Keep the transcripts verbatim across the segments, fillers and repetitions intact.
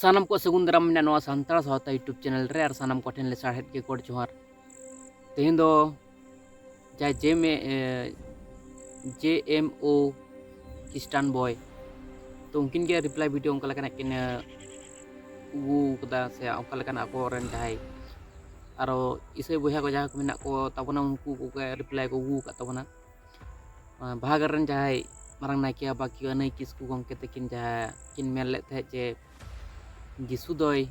ᱥᱟᱱᱟᱢ ᱠᱚ ᱥᱟᱹᱜᱩᱱ ᱫᱟᱨᱟᱢ ᱢᱮᱱᱟᱜᱼᱟ ᱱᱚᱣᱟ ᱥᱟᱱᱛᱟᱲ ᱥᱟᱶᱛᱟ YouTube ᱪᱮᱱᱮᱞ ᱨᱮ, ᱟᱨ ᱥᱟᱱᱟᱢ ᱠᱚᱴᱷᱮᱱ ᱞᱮᱥᱟᱲᱦᱮᱫ ᱜᱮ ᱜᱚᱰ ᱡᱚᱦᱟᱨ᱾ ᱛᱮᱦᱮᱧ ᱫᱚ ᱡᱟᱦᱟᱸᱭ ᱡᱮ ᱮᱢ, ᱮ, ᱡᱮ ᱮᱢ ᱳ ᱠᱷᱨᱤᱥᱴᱟᱱ ᱵᱚᱭ, ᱛᱚ ᱩᱱᱠᱤᱱ ᱜᱮ ᱨᱤᱯᱞᱟᱭ ᱵᱷᱤᱰᱤᱭᱳ ᱚᱱᱠᱟ ᱞᱮᱠᱟᱱᱟᱜ ᱠᱤᱱ, ᱮ, ᱟᱹᱜᱩ ᱠᱟᱫᱟ, ᱥᱮ ᱚᱱᱠᱟ ᱞᱮᱠᱟᱱᱟᱜ ᱟᱠᱚᱨᱮᱱ ᱡᱟᱦᱟᱸᱭ ᱟᱨᱚ ᱤᱥᱟᱹᱭ ᱵᱚᱭᱦᱟ ᱠᱚ ᱡᱟᱦᱟᱸᱭ ᱠᱚ ᱢᱮᱱᱟᱜ ᱠᱚ ᱛᱟᱵᱚᱱᱟ, ᱩᱱᱠᱩ ᱠᱚᱜᱮ ᱨᱤᱯᱞᱟᱭ ᱠᱚ ᱟᱹᱜᱩ ᱟᱠᱟᱫ ᱛᱟᱵᱚᱱᱟ᱾ ᱟᱸ, ᱵᱟᱦᱟᱜᱟᱲ ᱨᱮᱱ ᱡᱟᱦᱟᱸᱭ ᱢᱟᱨᱟᱝ ᱱᱟᱭᱠᱮ ᱵᱟᱵᱟ ᱠᱤ ᱟᱹᱱᱟᱹᱭ ᱠᱤᱥᱠᱩ ᱜᱚᱢᱠᱮ ᱛᱟᱹᱠᱤᱱ ᱡᱟᱦᱟᱸ ᱠᱤᱱ ᱢᱮᱱ ᱞᱮᱫ ᱛᱟᱦᱮᱸᱫ ᱡᱮ ᱡᱤᱥᱩ ᱫᱚᱭ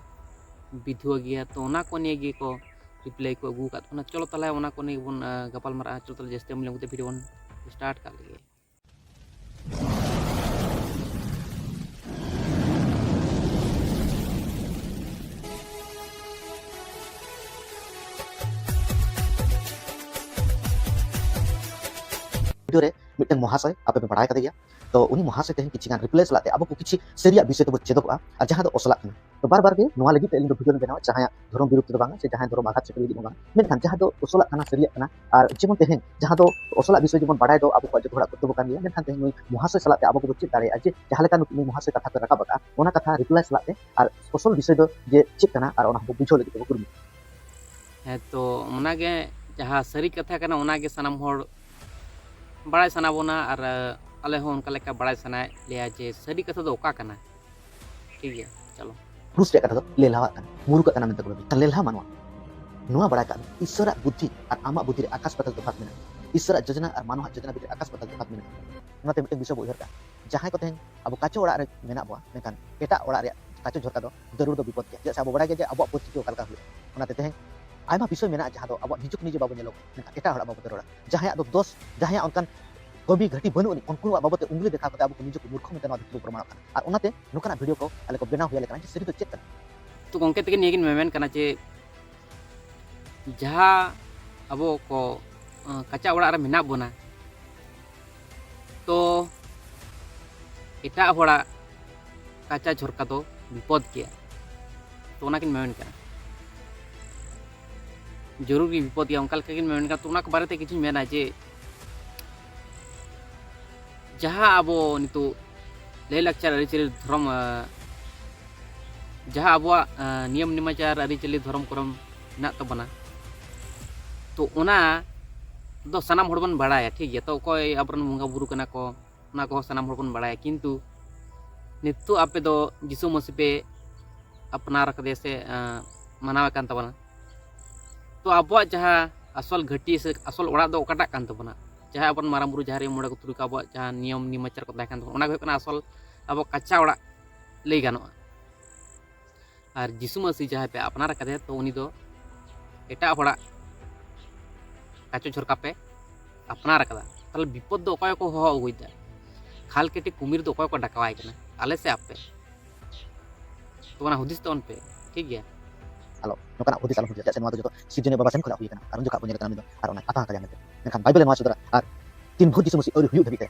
ᱵᱤᱫᱷᱩᱣᱟᱹ ᱜᱮᱭᱟ, ᱛᱚ ᱚᱱᱟ ᱠᱚ ᱱᱤᱭᱮ ᱜᱮᱠᱚ ᱨᱤᱯᱞᱟᱭ ᱠᱚ ᱟᱹᱜᱩ ᱟᱠᱟᱫ ᱵᱚᱱᱟ᱾ ᱪᱚᱞᱚ ᱛᱟᱦᱚᱞᱮ ᱚᱱᱟ ᱠᱚ ᱱᱤᱭᱮ ᱜᱮᱵᱚᱱ, ᱟᱸ, ᱜᱟᱯᱟᱞ ᱢᱟᱨᱟᱜᱼᱟ᱾ ᱪᱚᱞᱚ ᱛᱟᱦᱚᱞᱮ ᱡᱟᱹᱥᱛᱤ ᱮᱢ ᱞᱮᱱ ᱠᱟᱛᱮ ᱵᱷᱤᱰᱤᱭᱳ ᱵᱚᱱ ᱥᱴᱟᱨᱴ ᱠᱟᱜ ᱞᱮᱜᱮ᱾ ᱵᱷᱤᱰᱤᱭᱳ ᱨᱮ ᱢᱤᱫᱴᱟᱝ ᱢᱚᱦᱟᱥᱚᱭ, ᱟᱯᱮ ᱯᱮ ᱵᱟᱲᱟᱭ ᱠᱟᱫᱮ ᱜᱮᱭᱟ, ᱛᱚ ᱩᱱᱤ ᱢᱚᱦᱟᱥᱚᱭ ᱛᱮᱦᱮᱧ ᱠᱤᱪᱷᱤ ᱜᱟᱱ ᱨᱤᱯᱞᱟᱭ ᱥᱟᱞᱟᱜ ᱛᱮ ᱟᱵᱚ ᱠᱚ ᱠᱤᱪᱷᱤ ᱥᱟᱹᱨᱤᱭᱟᱜ ᱵᱤᱥᱚᱭ ᱛᱮᱵᱚ ᱪᱮᱫᱚᱜᱼᱟ, ᱟᱨ ᱡᱟᱦᱟᱸ ᱫᱚ ᱚᱥᱚᱞᱟᱜ ᱠᱟᱱᱟ᱾ ᱛᱚ ᱵᱟᱨ ᱵᱟᱨ ᱜᱮ ᱱᱚᱣᱟ ᱞᱟᱹᱜᱤᱫ ᱛᱮ ᱟᱹᱞᱤᱧ ᱫᱚ ᱵᱷᱤᱰᱤᱭᱳ ᱞᱤᱧ ᱵᱮᱱᱟᱣᱟ, ᱡᱟᱦᱟᱸᱭᱟᱜ ᱫᱷᱚᱨᱚᱢ ᱵᱤᱨᱩᱫᱷ ᱛᱮᱫᱚ ᱵᱟᱝᱟ, ᱥᱮ ᱡᱟᱦᱟᱸᱭ ᱫᱷᱚᱨᱚᱢ ᱟᱜᱷᱟᱛ ᱥᱮᱴᱮᱨ ᱞᱟᱹᱜᱤᱫ ᱦᱚᱸ ᱵᱟᱝᱟ, ᱢᱮᱱᱠᱷᱟᱱ ᱡᱟᱦᱟᱸ ᱫᱚ ᱚᱥᱚᱞᱟᱜ ᱠᱟᱱᱟ, ᱥᱟᱹᱨᱤᱭᱟᱜ ᱠᱟᱱᱟ, ᱟᱨ ᱡᱮᱢᱚᱱ ᱛᱮᱦᱮᱧ ᱡᱟᱦᱟᱸ ᱫᱚ ᱚᱥᱚᱞᱟᱜ ᱵᱤᱥᱚᱭ ᱡᱮᱢᱚᱱ ᱵᱟᱲᱟᱭ ᱫᱚ ᱟᱵᱚ ᱠᱚᱣᱟᱜ ᱡᱚᱛᱚ ᱦᱚᱲᱟᱜ ᱠᱚᱨᱛᱚᱵᱵᱚ ᱠᱟᱱ ᱜᱮᱭᱟ, ᱢᱮᱱᱠᱷᱟᱱ ᱛᱮᱦᱮᱧ ᱱᱩᱭ ᱢᱚᱦᱟᱥᱚᱭ ᱥᱟᱞᱟᱜ ᱛᱮ ᱟᱵᱚ ᱠᱚᱵᱚ ᱪᱮᱫ ᱫᱟᱲᱮᱭᱟᱜᱼᱟ ᱡᱮ ᱡᱟᱦᱟᱸ ᱞᱮᱠᱟ ᱱᱩᱠᱩ, ᱱᱩᱭ ᱢᱚᱦᱟᱥᱚᱭ ᱠᱟᱛᱷᱟ ᱠᱚ ᱨᱟᱠᱟᱵ ᱟᱠᱟᱫᱼᱟ, ᱚᱱᱟ ᱠᱟᱛᱷᱟ ᱨᱤᱯᱞᱟᱭ ᱥᱟᱞᱟᱜ ᱛᱮ ᱟᱨ ᱚᱥᱚᱞ ᱵᱤᱥᱚᱭ ᱫᱚ ᱡᱮ ᱪᱮᱫ ᱠᱟᱱᱟ, ᱟᱨ ᱚᱱᱟ ᱦᱚᱸᱵᱚ ᱵᱩᱡᱷᱟᱹᱣ ᱞᱟᱹᱜᱤᱫ ᱛᱮᱵᱚ ᱠᱩᱨᱩᱢᱩᱴᱩ᱾ ᱦᱮᱸ, ᱛᱚ ᱚᱱᱟᱜᱮ ᱡᱟᱦᱟᱸ ᱥᱟᱹᱨᱤ ᱠᱟᱛᱷᱟ ᱠᱟᱱᱟ, ᱚᱱᱟᱜᱮ ᱥᱟᱱᱟᱢ ᱦᱚᱲ ᱵᱟᱲᱟᱭ ᱥᱟᱱᱟ ᱵᱚᱱᱟ, ᱟᱨ, ᱟᱞᱮ ᱦᱚᱸ ᱚᱱᱠᱟ ᱞᱮᱠᱟ ᱵᱟᱲᱟᱭ ᱥᱟᱱᱟᱭᱮᱫ ᱞᱮᱭᱟ ᱡᱮ ᱥᱟᱹᱨᱤ ᱠᱟᱛᱷᱟ ᱫᱚ ᱚᱠᱟ ᱠᱟᱱᱟ᱾ ᱴᱷᱤᱠ ᱜᱮᱭᱟ, ᱪᱚᱞᱚ᱾ ᱠᱨᱩᱥ ᱨᱮᱭᱟᱜ ᱠᱟᱛᱷᱟ ᱫᱚ ᱞᱮᱞᱦᱟᱣᱟᱜ ᱠᱟᱱᱟ, ᱢᱩᱨᱩᱠᱟᱜ ᱠᱟᱱᱟ ᱢᱮᱱᱛᱮ ᱠᱚ ᱵᱷᱟᱹᱵᱤᱭᱟ᱾ ᱞᱮᱞᱦᱟ ᱢᱟᱱᱣᱟ, ᱱᱚᱣᱟ ᱵᱟᱲᱟᱭ ᱠᱟᱜ ᱢᱮ, ᱤᱥᱥᱚᱨᱟᱜ ᱵᱩᱫᱽᱫᱷᱤ ᱟᱨ ᱟᱢᱟᱜ ᱵᱩᱫᱽᱫᱷᱤ ᱨᱮ ᱟᱠᱟᱥ ᱯᱟᱛᱟᱞ ᱛᱚᱯᱷᱟᱛ ᱢᱮᱱᱟᱜᱼᱟ᱾ ᱤᱥᱥᱚᱨᱟᱜ ᱡᱳᱡᱚᱱᱟ ᱟᱨ ᱢᱟᱱᱣᱟᱜ ᱡᱳᱡᱚᱱᱟ ᱵᱷᱤᱛᱨᱤ ᱨᱮ ᱟᱠᱟᱥ ᱯᱟᱛᱟᱞ ᱛᱚᱯᱷᱟᱛ ᱢᱮᱱᱟᱜᱼᱟ᱾ ᱚᱱᱟᱛᱮ ᱢᱤᱫᱴᱮᱱ ᱵᱤᱥᱚᱭ ᱵᱚ ᱩᱭᱦᱟᱹᱨ ᱠᱟᱜᱼᱟ, ᱡᱟᱦᱟᱸᱭ ᱠᱚ ᱛᱮᱦᱮᱧ ᱟᱵᱚ ᱠᱟᱪᱚ ᱚᱲᱟᱜ ᱨᱮ ᱢᱮᱱᱟᱜ ᱵᱚᱣᱟ, ᱢᱮᱱᱠᱷᱟᱱ ᱮᱴᱟᱜ ᱚᱲᱟᱜ ᱨᱮᱭᱟᱜ ᱠᱟᱪᱚ ᱡᱷᱚᱨᱠᱟ ᱫᱚ ᱡᱟᱹᱨᱩᱲ ᱫᱚ ᱵᱤᱯᱚᱫ ᱜᱮᱭᱟ, ᱪᱮᱫᱟᱜ ᱥᱮ ᱟᱵᱚ ᱵᱟᱲᱟᱭ ᱜᱮᱭᱟ ᱡᱮ ᱟᱵᱚᱣᱟᱜ ᱯᱚᱨᱤᱥᱛᱷᱤᱛᱤ ᱚᱠᱟ ᱞᱮᱠᱟ ᱦᱩᱭᱩᱜᱼᱟ᱾ ᱚᱱᱟᱛᱮ ᱛᱮᱦᱮᱧ ᱟᱭᱢᱟ ᱵᱤᱥᱚᱭ ᱢᱮᱱᱟᱜᱼᱟ ᱡᱟᱦᱟᱸ ᱫᱚ ᱟᱵᱚᱣᱟᱜ ᱱᱤᱡᱮ ᱠᱚ ᱱᱤᱡᱮ ᱵᱟᱵᱚ ᱧᱮᱞᱚᱜ, ᱢᱮᱱᱠᱷᱟᱱ ᱮᱴᱟᱜ ᱦᱚᱲᱟᱜ ᱵᱟᱵᱚ ᱨᱚᱲᱟ᱾ ᱡᱟᱦᱟᱸᱭᱟᱜ ᱫᱚ ᱫᱳᱥ, ᱡᱟᱦᱟᱸᱭᱟᱜ ᱚᱱᱠᱟᱱ ᱠᱟᱹᱢᱤ ᱜᱷᱟᱹᱴᱤ ᱵᱟᱹᱱᱩᱜ ᱟᱹᱱᱤᱡ, ᱩᱱᱠᱩᱣᱟᱜ ᱵᱟᱵᱚᱛ ᱛᱮ ᱩᱝᱞᱤ ᱫᱮᱠᱷᱟᱣ ᱠᱟᱛᱮ ᱟᱵᱚ ᱠᱚ ᱱᱤᱡᱮ ᱠᱚ ᱢᱩᱨᱠᱷᱚ ᱢᱮᱱᱛᱮ ᱱᱚᱣᱟ ᱫᱷᱟᱹᱨᱛᱤ ᱨᱮᱵᱚ ᱯᱨᱚᱢᱟᱬᱚᱜ ᱠᱟᱱᱟ᱾ ᱟᱨ ᱚᱱᱟᱛᱮ ᱱᱚᱝᱠᱟᱱᱟᱜ ᱵᱷᱤᱰᱤᱭᱳ ᱠᱚ ᱟᱞᱮ ᱠᱚ ᱵᱮᱱᱟᱣ ᱦᱩᱭ ᱟᱞᱮ ᱠᱟᱱᱟ ᱡᱮ ᱥᱟᱹᱨᱤ ᱫᱚ ᱪᱮᱫ ᱠᱟᱱᱟ᱾ ᱛᱚ ᱜᱚᱢᱠᱮ ᱛᱟᱹᱠᱤᱱ ᱱᱤᱭᱟᱹ ᱠᱤᱱ ᱢᱮᱢᱮᱱ ᱠᱟᱱᱟ ᱡᱮ ᱡᱟᱦᱟᱸ ᱟᱵᱚ ᱠᱚ, ᱟᱸ, ᱠᱟᱸᱪᱟ ᱚᱲᱟᱜ ᱨᱮ ᱢᱮᱱᱟᱜ ᱵᱚᱱᱟ, ᱛᱚ ᱮᱴᱟᱜ ᱦᱚᱲᱟᱜ ᱠᱟᱸᱪᱟ ᱡᱷᱚᱨᱠᱟ ᱫᱚ ᱵᱤᱯᱚᱫ ᱜᱮᱭᱟ᱾ ᱛᱚ ᱚᱱᱟᱠᱤᱱ ᱢᱮᱢᱮᱱ ᱠᱟᱱᱟ, ᱡᱚᱨᱩᱨ ᱜᱮ ᱵᱤᱯᱚᱫ ᱜᱮᱭᱟ, ᱚᱱᱠᱟ ᱞᱮᱠᱟ ᱠᱤᱱ ᱢᱮᱢᱮᱱ ᱠᱟᱱᱟ᱾ ᱛᱚ ᱚᱱᱟ ᱠᱚ ᱵᱟᱨᱮᱛᱮ ᱠᱤᱪᱷᱩᱧ ᱢᱮᱱᱟ ᱡᱮ ᱡᱟᱦᱟᱸ ᱟᱵᱚ ᱱᱤᱛᱚᱜ ᱞᱟᱹᱭ ᱞᱟᱠᱪᱟᱨ ᱟᱹᱨᱤᱪᱟᱹᱞᱤ ᱫᱷᱚᱨᱚᱢ, ᱟᱸ, ᱡᱟᱦᱟᱸ ᱟᱵᱚᱣᱟᱜ ᱱᱤᱭᱚᱢ ᱱᱮᱢᱟᱪᱟᱨ ᱟᱹᱨᱤᱪᱟᱹᱞᱤ ᱫᱷᱚᱨᱚᱢ ᱠᱚᱨᱚᱢ ᱢᱮᱱᱟᱜ ᱛᱟᱵᱚᱱᱟ, ᱛᱚ ᱚᱱᱟ ᱫᱚ ᱥᱟᱱᱟᱢ ᱦᱚᱲ ᱵᱚᱱ ᱵᱟᱲᱟᱭᱟ, ᱴᱷᱤᱠ ᱜᱮᱭᱟ᱾ ᱛᱚ ᱚᱠᱚᱭ ᱟᱵᱚᱨᱮᱱ ᱵᱚᱸᱜᱟ ᱵᱩᱨᱩ ᱠᱟᱱᱟ ᱠᱚ, ᱚᱱᱟ ᱠᱚᱦᱚᱸ ᱥᱟᱱᱟᱢ ᱦᱚᱲ ᱵᱚᱱ ᱵᱟᱲᱟᱭᱟ, ᱠᱤᱱᱛᱩ ᱱᱤᱛᱚᱜ ᱟᱯᱮ ᱫᱚ ᱡᱤᱥᱩ ᱢᱟᱹᱥᱤ ᱯᱮ ᱟᱯᱱᱟᱨ ᱟᱠᱟᱫᱮᱭᱟ ᱥᱮ ᱢᱟᱱᱟᱣᱮ ᱠᱟᱱ ᱛᱟᱵᱚᱱᱟ᱾ ᱛᱚ ᱟᱵᱚᱣᱟᱜ ᱡᱟᱦᱟᱸ ᱟᱥᱚᱞ ᱜᱷᱟᱹᱴᱤ ᱥᱮ ᱟᱥᱚᱞ ᱚᱲᱟᱜ ᱫᱚ ᱚᱠᱟᱴᱟᱜ ᱠᱟᱱ ᱛᱟᱵᱚᱱᱟ? ᱡᱟᱦᱟᱸ ᱟᱵᱚᱨᱮᱱ ᱢᱟᱨᱟᱝ ᱵᱩᱨᱩ, ᱡᱟᱦᱮᱨ ᱟᱭᱳ, ᱢᱚᱬᱮ ᱠᱚ ᱛᱩᱨᱩᱭ ᱠᱚ ᱟᱵᱚᱣᱟᱜ ᱡᱟᱦᱟᱸ ᱱᱤᱭᱚᱢ ᱱᱤᱢᱟᱪᱟᱨ ᱠᱚ ᱛᱟᱦᱮᱸ ᱠᱟᱱ ᱛᱟᱵᱚᱱᱟ, ᱚᱱᱟ ᱜᱮ ᱦᱩᱭᱩᱜ ᱠᱟᱱᱟ ᱟᱥᱚᱞ ᱟᱵᱚ ᱠᱟᱪᱟ ᱚᱲᱟᱜ ᱞᱟᱹᱭ ᱜᱟᱱᱚᱜᱼᱟ᱾ ᱟᱨ ᱡᱤᱥᱩ ᱢᱟᱹᱥᱤ ᱡᱟᱦᱟᱸᱭ ᱯᱮ ᱟᱯᱱᱟᱨ ᱟᱠᱟᱫᱮᱭᱟ, ᱛᱚ ᱩᱱᱤ ᱫᱚ ᱮᱴᱟᱜ ᱦᱚᱲᱟᱜ ᱠᱟᱪᱚ ᱡᱷᱚᱨᱠᱟ ᱯᱮ ᱟᱯᱱᱟᱨ ᱟᱠᱟᱫᱟ᱾ ᱛᱟᱦᱚᱞᱮ ᱵᱤᱯᱚᱫ ᱫᱚ ᱚᱠᱚᱭ ᱠᱚ ᱦᱚᱦᱚ ᱟᱹᱜᱩᱭᱮᱫᱟ? ᱠᱷᱟᱞ ᱠᱮᱴᱮ ᱠᱩᱢᱤᱨ ᱫᱚ ᱚᱠᱚᱭ ᱠᱚ ᱰᱟᱠᱟᱣᱟᱭ ᱠᱟᱱᱟ, ᱟᱞᱮ ᱥᱮ ᱟᱯᱮ? ᱛᱚ ᱚᱱᱟ ᱦᱩᱫᱤᱥ ᱛᱟᱵᱚᱱ ᱯᱮ, ᱴᱷᱤᱠ ᱜᱮᱭᱟ? ᱟᱞᱚ ᱱᱚᱝᱠᱟᱱᱟᱜ ᱦᱩᱫᱤᱥ ᱟᱞᱚᱢ ᱦᱩᱫᱤᱥᱟ, ᱪᱮᱫᱟᱜ ᱥᱮ ᱱᱚᱣᱟ ᱫᱚ ᱡᱚᱛᱚ ᱥᱤᱨᱡᱚᱱᱤᱭᱟᱹ ᱵᱟᱵᱟ ᱥᱮᱱ ᱠᱷᱚᱱᱟᱜ ᱦᱩᱭ ᱟᱠᱟᱱᱟ᱾ ᱟᱨ ᱩᱱ ᱡᱚᱠᱷᱟᱜ ᱠᱚ ᱧᱮᱞ ᱠᱟᱱᱟ ᱩᱱᱤ ᱫᱚ, ᱟᱨ ᱚᱱᱟ ᱟᱛᱟᱝ ᱟᱠᱟᱫᱮᱭᱟ ᱢᱮᱱᱛᱮ᱾ ᱢᱮᱱᱠᱷᱟᱱ ᱵᱟᱭᱵᱮᱞ ᱮ ᱱᱚᱣᱟ ᱥᱚᱫᱚᱨᱟ, ᱟᱨ ᱛᱤᱱ ᱵᱷᱳᱨ ᱡᱤᱥᱩ ᱢᱟᱹᱥᱤ ᱟᱹᱣᱨᱤ ᱦᱩᱭᱩᱜ ᱫᱷᱟᱹᱵᱤᱡ ᱛᱮ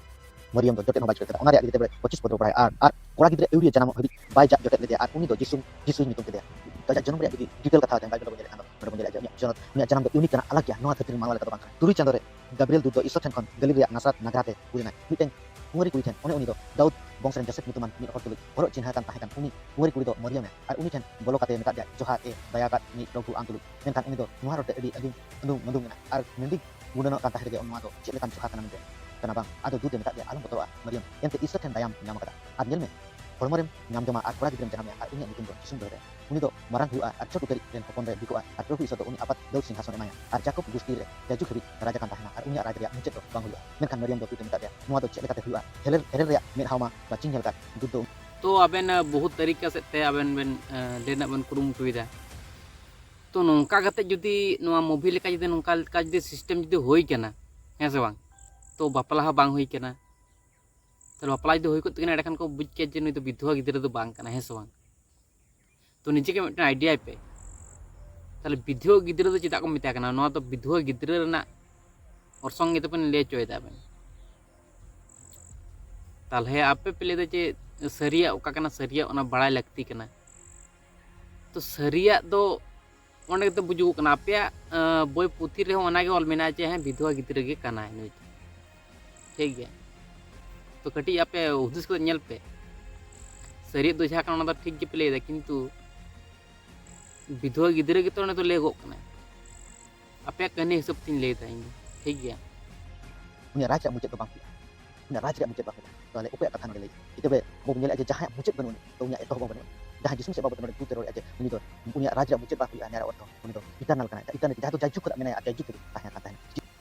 ᱢᱟᱨᱤᱭᱟᱢ ᱫᱚ ᱡᱚᱴᱮᱫ ᱦᱚᱸ ᱵᱟᱭ ᱡᱚᱴᱮᱫ ᱞᱮᱫᱟ᱾ ᱚᱱᱟ ᱨᱮᱭᱟᱜ ᱤᱫᱤ ᱠᱟᱛᱮ ᱵᱚᱞᱮ ᱯᱚᱸᱪᱤᱥ ᱯᱚᱫ ᱨᱮ ᱯᱟᱲᱦᱟᱭᱟ, ᱟᱨ, ᱟᱨ ᱠᱚᱲᱟ ᱜᱤᱫᱽᱨᱟᱹ ᱟᱹᱣᱨᱤ ᱡᱟᱱᱟᱢᱚᱜ ᱦᱟᱹᱵᱤᱡ ᱵᱟᱭ ᱡᱟᱜ ᱡᱚᱴᱮᱫ ᱞᱮᱫᱮᱭᱟ, ᱟᱨ ᱩᱱᱤ ᱫᱚ ᱡᱤᱥᱩ, ᱡᱤᱥᱩᱭ ᱧᱩᱛᱩᱢ ᱠᱮᱫᱮᱭᱟ᱾ ᱟᱡᱟᱜ ᱡᱚᱱᱚᱢ ᱨᱮᱭᱟᱜ ᱡᱩᱫᱤ detail ᱠᱟᱛᱷᱟ ᱵᱟᱭᱵᱮᱞ ᱨᱮᱵᱚᱱ ᱧᱮᱞᱮᱫ ᱠᱷᱟᱱ ᱫᱚ, ᱱᱚᱰᱮ ᱵᱚᱱ ᱧᱮᱞᱮᱫᱼᱟ ᱡᱮ ᱩᱱᱤᱭᱟᱜ ᱡᱚᱱᱚᱢ, ᱩᱱᱤᱭᱟᱜ ᱡᱟᱱᱟᱢ ᱫᱚ unique ᱠᱟᱱᱟ, ᱟᱞᱟᱜᱽ ᱜᱮᱭᱟ, ᱱᱚᱣᱟ ᱫᱷᱟᱹᱨᱛᱤ ᱨᱮᱱ ᱢᱟᱱᱣᱟ ᱞᱮᱠᱟ ᱫᱚ ᱵᱟᱝ ᱠᱟᱱᱟ᱾ ᱛᱩᱨᱩᱭ ᱪᱟᱸᱫᱚ ᱨᱮ ᱜᱟᱵᱨᱤᱭᱮᱞ ᱫᱩᱛ ᱫᱚ ᱤᱥᱥᱚᱨ ᱴᱷᱮᱱ ᱠᱷᱚᱱ ᱜᱟᱹᱞᱤᱞ ᱨᱮᱭᱟᱜ ᱱᱟᱥᱟᱨ ᱱᱟᱜᱟᱨᱟ ᱛᱮ ᱦᱩᱭ ᱞᱮᱱᱟᱭ᱾ ᱢᱤᱫᱴᱮᱱ ᱠᱩᱸᱣᱟᱨᱤ ᱠᱩᱲᱤ ᱴᱷᱮᱱ, ᱚᱱᱮ ᱩᱱᱤ ᱫᱚ ᱫᱟᱣᱩᱫ ᱵᱚᱝᱥ ᱨᱮᱱ ᱡᱳᱥᱮᱯ ᱧᱩᱛᱩᱢᱟᱱ ᱢᱤᱫ ᱦᱚᱲ ᱛᱩᱞᱩᱡ ᱦᱚᱨᱚᱜ ᱪᱤᱱᱦᱟᱹ ᱠᱟᱱ ᱛᱟᱦᱮᱸ ᱠᱟᱱ, ᱩᱱᱤ ᱠᱩᱸᱣᱟᱨᱤ ᱠᱩᱲᱤ ᱫᱚ ᱢᱚᱨᱤᱭᱚᱢᱮ, ᱟᱨ ᱩᱱᱤ ᱴᱷᱮᱱ ᱵᱚᱞᱚ ᱠᱟᱛᱮ ᱢᱮᱛᱟᱫ ᱫᱮᱭᱟ, "ᱡᱚᱦᱟᱨ ᱮ ᱫᱟᱭᱟ ᱟᱠᱟᱫ ᱢᱤᱫ ᱯᱨᱚᱵᱷᱩ ᱟᱢ ᱛᱩᱞᱩᱡ, ᱢᱮᱱᱠᱷᱟᱱ ᱩᱱᱤ ᱫᱚ ᱱᱚᱣᱟ ᱨᱚᱲ ᱛᱮ ᱟᱹᱰᱤ ᱟᱹᱰᱤ ᱟᱹᱰᱩ ᱢᱟᱹᱰᱩ ᱮᱱᱟ, ᱟᱨ ᱢᱮᱱᱫᱤᱧ ᱜᱩᱰᱟᱹᱱᱚᱜ ᱠᱟᱱ ᱛᱟᱦᱮᱸ ᱨᱮᱜᱮ ᱱᱚᱣᱟ ᱫᱚ ᱪᱮᱫ ᱞᱮᱠᱟᱱ ᱡᱚᱦᱟᱨ ᱠᱟᱱᱟ ᱢᱮᱱᱛᱮ ᱠᱟᱱᱟ ᱵᱟᱝ?" ᱟᱫᱚ ᱫᱩᱛ ᱮ ᱢᱮᱛᱟᱫ ᱫᱮᱭᱟ, "ᱟᱞᱚᱢ ᱵᱚᱛᱚᱨᱚᱜᱼᱟ ᱢᱚᱨᱤᱭᱚᱢ, ᱮᱱᱛᱮ ᱤᱥᱥᱚᱨ ᱴᱷᱮᱱ ᱫᱟᱭᱟᱢ ᱧᱟᱢ ᱟᱠᱟᱫᱟ, ᱟᱨ ᱧᱮᱞ ᱢᱮ, ᱦᱚᱲᱢᱚ ᱨᱮᱢ ᱧᱟᱢ ᱡᱚᱢᱟ ᱟᱨ ᱠᱚᱲᱟ ᱜᱤᱫᱽᱨᱟᱹᱢ ᱡᱟᱱᱟᱢᱮᱭᱟ, ᱟᱨ ᱩᱱᱤᱭᱟᱜ ᱧᱩᱛᱩᱢ ᱫᱚ ᱡᱤᱥᱩᱢ ᱫᱚᱦᱚᱭᱟ᱾ ᱩᱱᱤ ᱫᱚ ᱢᱟᱨᱟᱝ ᱦᱩᱭᱩᱜᱼᱟ ᱟᱨ ᱪᱚᱴ ᱩᱛᱟᱹᱨᱤᱡ ᱨᱮᱱ ᱦᱚᱯᱚᱱ ᱨᱮ ᱵᱤᱠᱚᱜᱼᱟ, ᱟᱨ ᱯᱨᱚᱵᱷᱩ ᱤᱥᱚᱨ ᱫᱚ ᱩᱱᱤ ᱟᱯᱟᱛ ᱫᱟᱹᱣᱩᱫ ᱥᱤᱝᱦᱟᱥᱚᱱ ᱮᱢᱟᱭᱟ, ᱟᱨ ᱡᱟᱠᱚᱵ ᱜᱩᱥᱴᱤ ᱨᱮ ᱡᱟᱡᱩᱜ ᱦᱟᱹᱵᱤᱡ ᱨᱟᱡᱟ ᱠᱟᱱ ᱛᱟᱦᱮᱱᱟ, ᱟᱨ ᱩᱱᱤᱭᱟᱜ ᱨᱟᱡᱽ ᱨᱮᱭᱟᱜ ᱢᱩᱪᱟᱹᱫ ᱫᱚ ᱵᱟᱝ ᱦᱩᱭᱩᱜᱼᱟ᱾" ᱢᱮᱱᱠᱷᱟᱱ ᱢᱟᱨᱤᱭᱟᱢ ᱫᱚ ᱫᱩᱛ ᱮ ᱢᱮᱛᱟᱫ ᱫᱮᱭᱟ, "ᱱᱚᱣᱟ ᱫᱚ ᱪᱮᱫ ᱞᱮᱠᱟᱛᱮ ᱦᱩᱭᱩᱜᱼᱟ? ᱦᱮᱞᱮᱞ, ᱦᱮᱞᱮᱞ ᱨᱮᱭᱟᱜ ᱢᱮᱫ ᱦᱟᱣ ᱢᱟ ᱵᱟᱹᱪᱤᱧ ᱧᱮᱞ ᱟᱠᱟᱫ᱾" ᱫᱩᱛ ᱫᱚ ᱛᱚ ᱟᱵᱮᱱ, ᱟᱸ, ᱵᱚᱦᱩᱛ ᱛᱟᱹᱨᱤᱠᱟ ᱥᱮᱫ ᱛᱮ ᱟᱵᱮᱱ ᱵᱮᱱ, ᱟᱸ, ᱞᱟᱹᱭ ᱨᱮᱱᱟᱜ ᱵᱮᱱ ᱠᱩᱨᱩᱢᱩᱴᱩᱭᱮᱫᱟ᱾ ᱛᱚ ᱱᱚᱝᱠᱟ ᱠᱟᱛᱮ ᱡᱩᱫᱤ ᱱᱚᱣᱟ movie ᱞᱮᱠᱟ ᱡᱩᱫᱤ ᱱᱚᱝᱠᱟ ᱞᱮᱠᱟ ᱡᱩᱫᱤ system ᱡᱩᱫᱤ ᱦᱩᱭ ᱠᱟᱱᱟ, ᱦᱮᱸ ᱥᱮ ᱵᱟᱝ? ᱛᱚ ᱵᱟᱯᱞᱟ ᱦᱚᱸ ᱵᱟᱝ ᱦᱩᱭ ᱠᱟᱱᱟ᱾ ᱛᱟᱦᱞᱮ ᱵᱟᱯᱞᱟ ᱡᱩᱫᱤ ᱦᱩᱭ ᱠᱚᱜ ᱛᱟᱹᱠᱤᱱᱟ, ᱮᱸᱰᱮᱠᱷᱟᱱ ᱠᱚ ᱵᱩᱡᱽ ᱠᱮᱭᱟ ᱡᱮ ᱱᱩᱭ ᱫᱚ ᱵᱤᱫᱷᱚᱵᱟ ᱜᱤᱫᱽᱨᱟᱹ ᱫᱚ ᱵᱟᱝ ᱠᱟᱱᱟ, ᱦᱮᱸ ᱥᱮ ᱵᱟᱝ? ᱛᱚ ᱱᱤᱡᱮ ᱜᱮ ᱢᱤᱫᱴᱮᱱ idea ᱭ ᱯᱮ᱾ ᱛᱟᱦᱞᱮ ᱵᱤᱫᱷᱚᱵᱟ ᱜᱤᱫᱽᱨᱟᱹ ᱫᱚ ᱪᱮᱫᱟᱜ ᱠᱚ ᱢᱮᱛᱟᱭ ᱠᱟᱱᱟ? ᱱᱚᱣᱟ ᱫᱚ ᱵᱤᱫᱷᱚᱵᱟ ᱜᱤᱫᱽᱨᱟᱹ ᱨᱮᱱᱟᱜ ᱚᱨᱥᱚᱝ ᱜᱮ ᱛᱟᱵᱮᱱ ᱞᱟᱹᱭ ᱦᱚᱪᱚᱭᱮᱫᱟ ᱵᱮᱱ᱾ ᱛᱟᱦᱞᱮ ᱟᱯᱮ ᱯᱮ ᱞᱟᱹᱭᱫᱟ ᱡᱮ ᱥᱟᱹᱨᱤᱭᱟᱜ ᱚᱠᱟ ᱠᱟᱱᱟ, ᱥᱟᱹᱨᱤᱭᱟᱜ ᱚᱱᱟ ᱵᱟᱲᱟᱭ ᱞᱟᱹᱠᱛᱤ ᱠᱟᱱᱟ᱾ ᱛᱚ ᱥᱟᱹᱨᱤᱭᱟᱜ ᱫᱚ ᱚᱸᱰᱮ ᱜᱮᱛᱚ ᱵᱩᱡᱩᱜᱚᱜ ᱠᱟᱱᱟ, ᱟᱯᱮᱭᱟᱜ, ᱟᱸ, ᱵᱳᱭ ᱯᱩᱛᱷᱤ ᱨᱮᱦᱚᱸ ᱚᱱᱟᱜᱮ ᱚᱞ ᱢᱮᱱᱟᱜᱼᱟ ᱡᱮ ᱦᱮᱸ, ᱵᱤᱫᱷᱚᱵᱟ ᱜᱤᱫᱽᱨᱟᱹ ᱜᱮ ᱠᱟᱱᱟᱭ ᱱᱩᱭ ᱫᱚ᱾ ᱴᱷᱤᱠ ᱜᱮᱭᱟ, ᱛᱚ ᱠᱟᱹᱴᱤᱡ ᱟᱯᱮ ᱦᱩᱫᱤᱥ ᱠᱟᱛᱮ ᱧᱮᱞ ᱯᱮ᱾ ᱥᱟᱹᱨᱤᱭᱟᱜ ᱫᱚ ᱡᱟᱦᱟᱸ ᱠᱟᱱᱟ ᱚᱱᱟ ᱫᱚ ᱴᱷᱤᱠ ᱜᱮᱯᱮ ᱞᱟᱹᱭᱫᱟ, ᱠᱤᱱᱛᱩ ᱵᱤᱫᱷᱣᱟ ᱜᱤᱫᱽᱨᱟᱹ ᱜᱮᱛᱚ ᱚᱸᱰᱮ ᱫᱚ ᱞᱟᱹᱭᱚᱜᱚᱜ ᱠᱟᱱᱟᱭ᱾ ᱟᱯᱮᱭᱟᱜ ᱠᱟᱹᱦᱱᱤ ᱦᱤᱥᱟᱹᱵ ᱛᱤᱧ ᱞᱟᱹᱭᱫᱟ ᱤᱧ ᱫᱚ, ᱴᱷᱤᱠ ᱜᱮᱭᱟ? ᱩᱱᱤᱭᱟᱜ ᱨᱟᱡᱽ ᱨᱮᱭᱟᱜ ᱢᱩᱪᱟᱹᱫ ᱫᱚ ᱵᱟᱝ ᱦᱩᱭᱩᱜᱼᱟ᱾ ᱩᱱᱤᱭᱟᱜ ᱨᱟᱡᱽ ᱨᱮᱭᱟᱜ ᱢᱩᱪᱟᱹᱫ ᱵᱟᱝ ᱦᱩᱭᱩᱜᱼᱟ᱾ ᱛᱟᱦᱚᱞᱮ ᱚᱠᱚᱭᱟᱜ ᱠᱟᱛᱷᱟ ᱱᱚᱰᱮ ᱞᱟᱹᱭ? ᱪᱤᱠᱟᱹ ᱵᱚ ᱧᱮᱞᱮᱫᱼᱟ ᱡᱮ ᱡᱟᱦᱟᱸᱭᱟᱜ ᱢᱩᱪᱟᱹᱫ ᱵᱟᱹᱱᱩᱜ ᱟᱹᱱᱤᱡ, ᱛᱚ ᱩᱱᱤᱭᱟᱜ ᱮᱛᱚᱦᱚᱵ ᱦᱚᱸ ᱵᱟᱹᱱᱩᱜᱼᱟ᱾ ᱡᱟᱦᱟᱸ ᱡᱤᱥᱩ ᱢᱟᱹᱥᱤᱭᱟᱜ ᱵᱟᱵᱚᱫ ᱛᱮ ᱱᱚᱰᱮ ᱵᱩᱡᱽ ᱨᱚᱲᱮᱫᱼᱟ ᱡᱮ ᱩᱱᱤ ᱫᱚ ᱩᱱᱤᱭᱟᱜ ᱨᱟᱡᱽ ᱨᱮᱭᱟᱜ ᱢᱩᱪᱟᱹᱫ ᱵᱟᱝ ᱦᱩᱭᱩᱜᱼᱟ, ᱱᱚᱣᱟ ᱨᱮᱭᱟᱜ ᱚᱨᱛᱷᱚ ᱩᱱᱤ ᱫᱚ eternal ᱠᱟᱱᱟᱭ, eternity, ᱡᱟᱦᱟᱸ ᱫᱚ ᱡᱟᱭᱡᱩᱜᱽ ᱠᱷᱚᱱᱟᱜ ᱢᱮᱱᱟᱭᱟ ᱟᱨ ᱡᱟᱭᱡᱩᱜᱽ ᱛᱮᱜᱮ ᱛᱟᱦᱮᱸ ᱠᱟᱱ ᱛᱟᱦᱮᱱᱟ᱾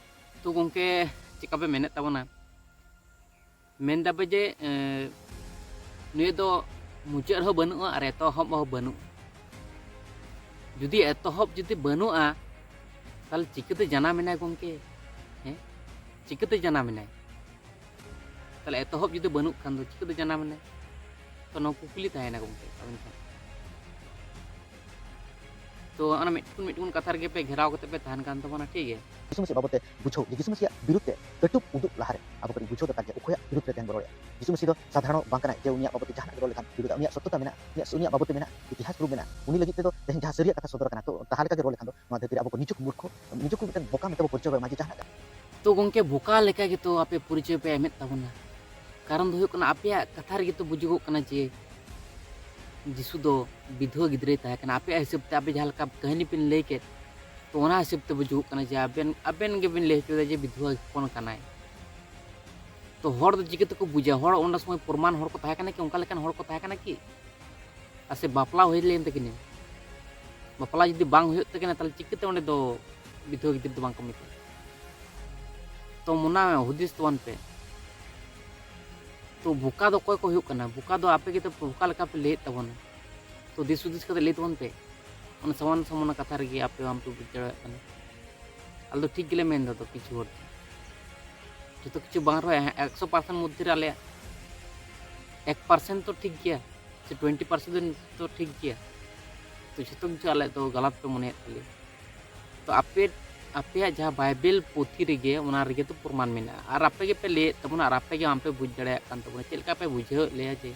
ᱛᱚ ᱜᱚᱢᱠᱮ, ᱪᱮᱠᱟ ᱯᱮ ᱢᱮᱱᱮᱫ ᱛᱟᱵᱚᱱᱟ? ᱢᱮᱱ ᱫᱟᱯᱮ ᱡᱮ, ᱮᱸ, ᱱᱩᱭ ᱫᱚ ᱢᱩᱪᱟᱹᱫ ᱨᱮᱦᱚᱸ ᱵᱟᱹᱱᱩᱜᱼᱟ ᱟᱨ ᱮᱛᱚᱦᱚᱵ ᱦᱚᱸ ᱵᱟᱹᱱᱩᱜᱼᱟ᱾ ᱡᱩᱫᱤ ᱮᱛᱚᱦᱚᱵ ᱡᱩᱫᱤ ᱵᱟᱹᱱᱩᱜᱼᱟ, ᱛᱟᱦᱚᱞᱮ ᱪᱤᱠᱟᱹᱛᱮ ᱡᱟᱱᱟᱢ ᱮᱱᱟᱭ ᱜᱚᱢᱠᱮ? ᱦᱮᱸ, ᱪᱤᱠᱟᱹᱛᱮ ᱡᱟᱱᱟᱢ ᱮᱱᱟᱭ? ᱛᱟᱦᱚᱞᱮ ᱮᱛᱚᱦᱚᱵ ᱡᱩᱫᱤ ᱵᱟᱹᱱᱩᱜ ᱠᱷᱟᱱ ᱫᱚ ᱪᱤᱠᱟᱹᱛᱮ ᱡᱟᱱᱟᱢ ᱮᱱᱟᱭ? ᱛᱚ ᱱᱚᱣᱟ ᱠᱩᱠᱞᱤ ᱛᱟᱦᱮᱸᱭᱮᱱᱟ ᱜᱚᱢᱠᱮ ᱟᱵᱮᱱ ᱴᱷᱮᱱ᱾ ᱛᱚ ᱚᱱᱟ ᱢᱤᱫᱴᱮᱱ ᱢᱤᱫᱴᱮᱱ ᱠᱟᱛᱷᱟ ᱨᱮᱜᱮ ᱯᱮ ᱜᱷᱮᱨᱟᱣ ᱠᱟᱛᱮ ᱯᱮ ᱛᱟᱦᱮᱱ ᱠᱟᱱ ᱛᱟᱵᱚᱱᱟ, ᱴᱷᱤᱠ ᱜᱮᱭᱟ? ᱡᱤᱥᱩ ᱢᱟᱹᱥᱤ ᱵᱟᱵᱚᱫ ᱛᱮ ᱵᱩᱡᱷᱟᱹᱣ ᱡᱮ ᱡᱤᱥᱩ ᱢᱟᱹᱥᱤᱭᱟᱜ ᱵᱤᱨᱩᱫᱷ ᱛᱮ ᱠᱟᱹᱴᱩᱵ ᱩᱫᱩᱜ ᱞᱟᱦᱟᱨᱮ ᱟᱵᱚ ᱠᱟᱹᱴᱤᱡ ᱵᱩᱡᱷᱟᱹᱣ ᱫᱚᱨᱠᱟᱨ ᱡᱮ ᱚᱠᱚᱭᱟᱜ ᱵᱤᱨᱩᱫᱷ ᱨᱮ ᱛᱮᱦᱮᱧ ᱵᱚ ᱨᱚᱲᱮᱫᱼᱟ᱾ ᱡᱤᱥᱩ ᱢᱟᱹᱥᱤ ᱫᱚ ᱥᱟᱫᱷᱟᱨᱚᱱ ᱵᱟᱝ ᱠᱟᱱᱟᱭ ᱡᱮ ᱩᱱᱤᱭᱟᱜ ᱵᱟᱵᱚᱫ ᱛᱮ ᱡᱟᱦᱟᱱᱟᱜ ᱜᱮ ᱨᱚᱲ ᱞᱮᱠᱷᱟᱱ ᱵᱤᱨᱩᱫᱷᱟ, ᱩᱱᱤᱭᱟᱜ ᱥᱚᱛᱛᱚᱛᱟ ᱢᱮᱱᱟᱜᱼᱟ, ᱩᱱᱤᱭᱟᱜ, ᱩᱱᱤᱭᱟᱜ ᱵᱟᱵᱚᱫ ᱛᱮ ᱢᱮᱱᱟᱜᱼᱟ, ᱤᱛᱤᱦᱟᱥ ᱯᱨᱩᱯ ᱢᱮᱱᱟᱜᱼᱟ᱾ ᱩᱱᱤ ᱞᱟᱹᱜᱤᱫ ᱛᱮᱫᱚ ᱛᱮᱦᱮᱧ ᱡᱟᱦᱟᱸ ᱥᱟᱹᱨᱤᱭᱟᱜ ᱠᱟᱛᱷᱟ ᱥᱚᱫᱚᱨ ᱟᱠᱟᱱᱟ, ᱛᱚ ᱛᱟᱦᱚᱞᱮ ᱞᱮᱠᱟ ᱜᱮ ᱨᱚᱲ ᱞᱮᱠᱷᱟᱱ ᱫᱚ ᱱᱚᱣᱟ ᱫᱷᱟᱹᱨᱛᱤ ᱨᱮ ᱟᱵᱚ ᱠᱚ ᱱᱤᱪᱩᱠ ᱢᱩᱨᱠᱷᱚ, ᱱᱤᱪᱩᱠ ᱢᱤᱫᱴᱮᱱ ᱵᱚᱠᱟ ᱢᱮᱱᱛᱮ ᱵᱚ ᱯᱚᱨᱤᱪᱚᱭ ᱮᱢᱟ ᱡᱮ ᱡᱟᱦᱟᱱᱟᱜ ᱛᱚ ᱜᱚᱢᱠᱮ, ᱵᱚᱠᱟ ᱞᱮᱠᱟ ᱜᱮᱛᱚ ᱟᱯᱮ ᱯᱚᱨᱤᱪᱚᱭ ᱯᱮ ᱮᱢᱮᱫ ᱛᱟᱵᱚᱱᱟ᱾ ᱠᱟᱨᱚᱱ ᱫᱚ ᱦᱩᱭᱩᱜ ᱠᱟᱱᱟ, ᱟᱯᱮᱭᱟᱜ ᱠᱟᱛᱷᱟ ᱨᱮᱜᱮ ᱛᱚ ᱵᱩᱡᱩᱜᱚᱜ ᱠᱟᱱᱟ ᱡᱮ ᱡᱤᱥᱩ ᱫᱚ ᱵᱤᱫᱷᱣᱟᱹ ᱜᱤᱫᱽᱨᱟᱹᱭ ᱛᱟᱦᱮᱸ ᱠᱟᱱᱟ᱾ ᱟᱯᱮᱭᱟᱜ ᱦᱤᱥᱟᱹᱵ ᱛᱮ, ᱟᱯᱮ ᱡᱟᱦᱟᱸ ᱞᱮᱠᱟ ᱠᱟᱹᱦᱱᱤ ᱵᱤᱱ ᱞᱟᱹᱭ ᱠᱮᱫ, ᱛᱚ ᱚᱱᱟ ᱦᱤᱥᱟᱹᱵ ᱛᱮ ᱵᱩᱡᱩᱜᱚᱜ ᱠᱟᱱᱟ ᱡᱮ ᱟᱵᱮᱱ, ᱟᱵᱮᱱ ᱜᱮᱵᱤᱱ ᱞᱟᱹᱭ ᱦᱚᱪᱚᱭᱮᱫᱟ ᱡᱮ ᱵᱤᱫᱷᱣᱟᱹ ᱦᱚᱯᱚᱱ ᱠᱟᱱᱟᱭ᱾ ᱛᱚ ᱦᱚᱲ ᱫᱚ ᱪᱤᱠᱟᱹ ᱛᱮᱠᱚ ᱵᱩᱡᱟ? ᱦᱚᱲ ᱚᱱᱟ ᱥᱚᱢᱚᱭ ᱯᱨᱚᱢᱟᱱ ᱦᱚᱲ ᱠᱚ ᱛᱟᱦᱮᱸ ᱠᱟᱱᱟ ᱠᱤ? ᱚᱱᱠᱟ ᱞᱮᱠᱟᱱ ᱦᱚᱲ ᱠᱚ ᱛᱟᱦᱮᱸ ᱠᱟᱱᱟ ᱠᱤ? ᱟᱨ ᱥᱮ ᱵᱟᱯᱞᱟ ᱦᱩᱭ ᱞᱮᱱ ᱛᱟᱹᱠᱤᱱᱟ? ᱵᱟᱯᱞᱟ ᱡᱩᱫᱤ ᱵᱟᱝ ᱦᱩᱭᱩᱜ ᱛᱟᱹᱠᱤᱱᱟ, ᱛᱟᱦᱚᱞᱮ ᱪᱤᱠᱟᱹᱛᱮ ᱚᱸᱰᱮ ᱫᱚ ᱵᱤᱫᱷᱣᱟᱹ ᱜᱤᱫᱽᱨᱟᱹ ᱫᱚ ᱵᱟᱝ ᱠᱚ ᱢᱮᱛᱟᱭᱟ? ᱛᱚ ᱢᱚᱱᱟ ᱦᱩᱫᱤᱥ ᱛᱟᱵᱚᱱ ᱯᱮ᱾ ᱛᱚ ᱵᱚᱠᱟ ᱫᱚ ᱚᱠᱚᱭ ᱠᱚ ᱦᱩᱭᱩᱜ ᱠᱟᱱᱟ? ᱵᱚᱠᱟ ᱫᱚ ᱟᱯᱮ ᱜᱮᱛᱚ ᱵᱚᱠᱟ ᱞᱮᱠᱟ ᱯᱮ ᱞᱟᱹᱭᱮᱫ ᱛᱟᱵᱚᱱᱟ᱾ ᱛᱚ ᱫᱤᱥ ᱦᱩᱫᱤᱥ ᱠᱟᱛᱮ ᱞᱟᱹᱭ ᱛᱟᱵᱚᱱ ᱯᱮ᱾ ᱚᱱᱟ ᱥᱟᱢᱟᱱ ᱥᱟᱢᱟᱱᱟ ᱠᱟᱛᱷᱟ ᱨᱮᱜᱮ ᱟᱯᱮ ᱵᱟᱝ ᱯᱮ ᱵᱩᱡᱽ ᱫᱟᱲᱮᱭᱟᱜ ᱠᱟᱱᱟ᱾ ᱟᱞᱮ ᱫᱚ ᱴᱷᱤᱠ ᱜᱮᱞᱮ ᱢᱮᱱ ᱮᱫᱟ ᱛᱚ, ᱠᱤᱪᱷᱩ ᱦᱚᱲ ᱫᱚ᱾ ᱡᱚᱛᱚ ᱠᱤᱪᱷᱩ ᱵᱟᱝ ᱨᱮᱦᱚᱸ ᱮᱠᱥᱚ ᱯᱟᱨᱥᱮᱱᱴ ᱢᱚᱫᱽᱫᱷᱮ ᱨᱮ ᱟᱞᱮᱭᱟᱜ ᱮᱠ ᱯᱟᱨᱥᱮᱱᱴ ᱛᱚ ᱴᱷᱤᱠ ᱜᱮᱭᱟ, ᱥᱮ ᱴᱩᱭᱮᱱᱴᱤ ᱯᱟᱨᱥᱮᱱᱴ ᱫᱚ ᱴᱷᱤᱠ ᱜᱮᱭᱟ᱾ ᱛᱚ ᱡᱚᱛᱚ ᱠᱤᱪᱷᱩ ᱟᱞᱮ ᱫᱚ ᱜᱟᱞᱟᱛ ᱯᱮ ᱢᱚᱱᱮᱭᱮᱫ ᱛᱟᱞᱮᱭᱟ᱾ ᱛᱚ ᱟᱯᱮ, ᱟᱯᱮᱭᱟᱜ ᱡᱟᱦᱟᱸ ᱵᱟᱭᱵᱮᱞ ᱯᱩᱛᱷᱤ ᱨᱮᱜᱮ, ᱚᱱᱟ ᱨᱮᱜᱮ ᱛᱚ ᱯᱨᱚᱢᱟᱱ ᱢᱮᱱᱟᱜᱼᱟ᱾ ᱟᱨ ᱟᱯᱮ ᱜᱮᱯᱮ ᱞᱟᱹᱭᱮᱫ ᱛᱟᱵᱚᱱᱟ, ᱟᱨ ᱟᱯᱮ ᱜᱮ ᱵᱟᱝᱯᱮ ᱵᱩᱡᱽ ᱫᱟᱲᱮᱭᱟᱜ ᱠᱟᱱ ᱛᱟᱵᱚᱱᱟ᱾ ᱪᱮᱫ ᱞᱮᱠᱟ ᱯᱮ ᱵᱩᱡᱷᱟᱹᱣᱮᱫ ᱞᱮᱭᱟ ᱡᱮ,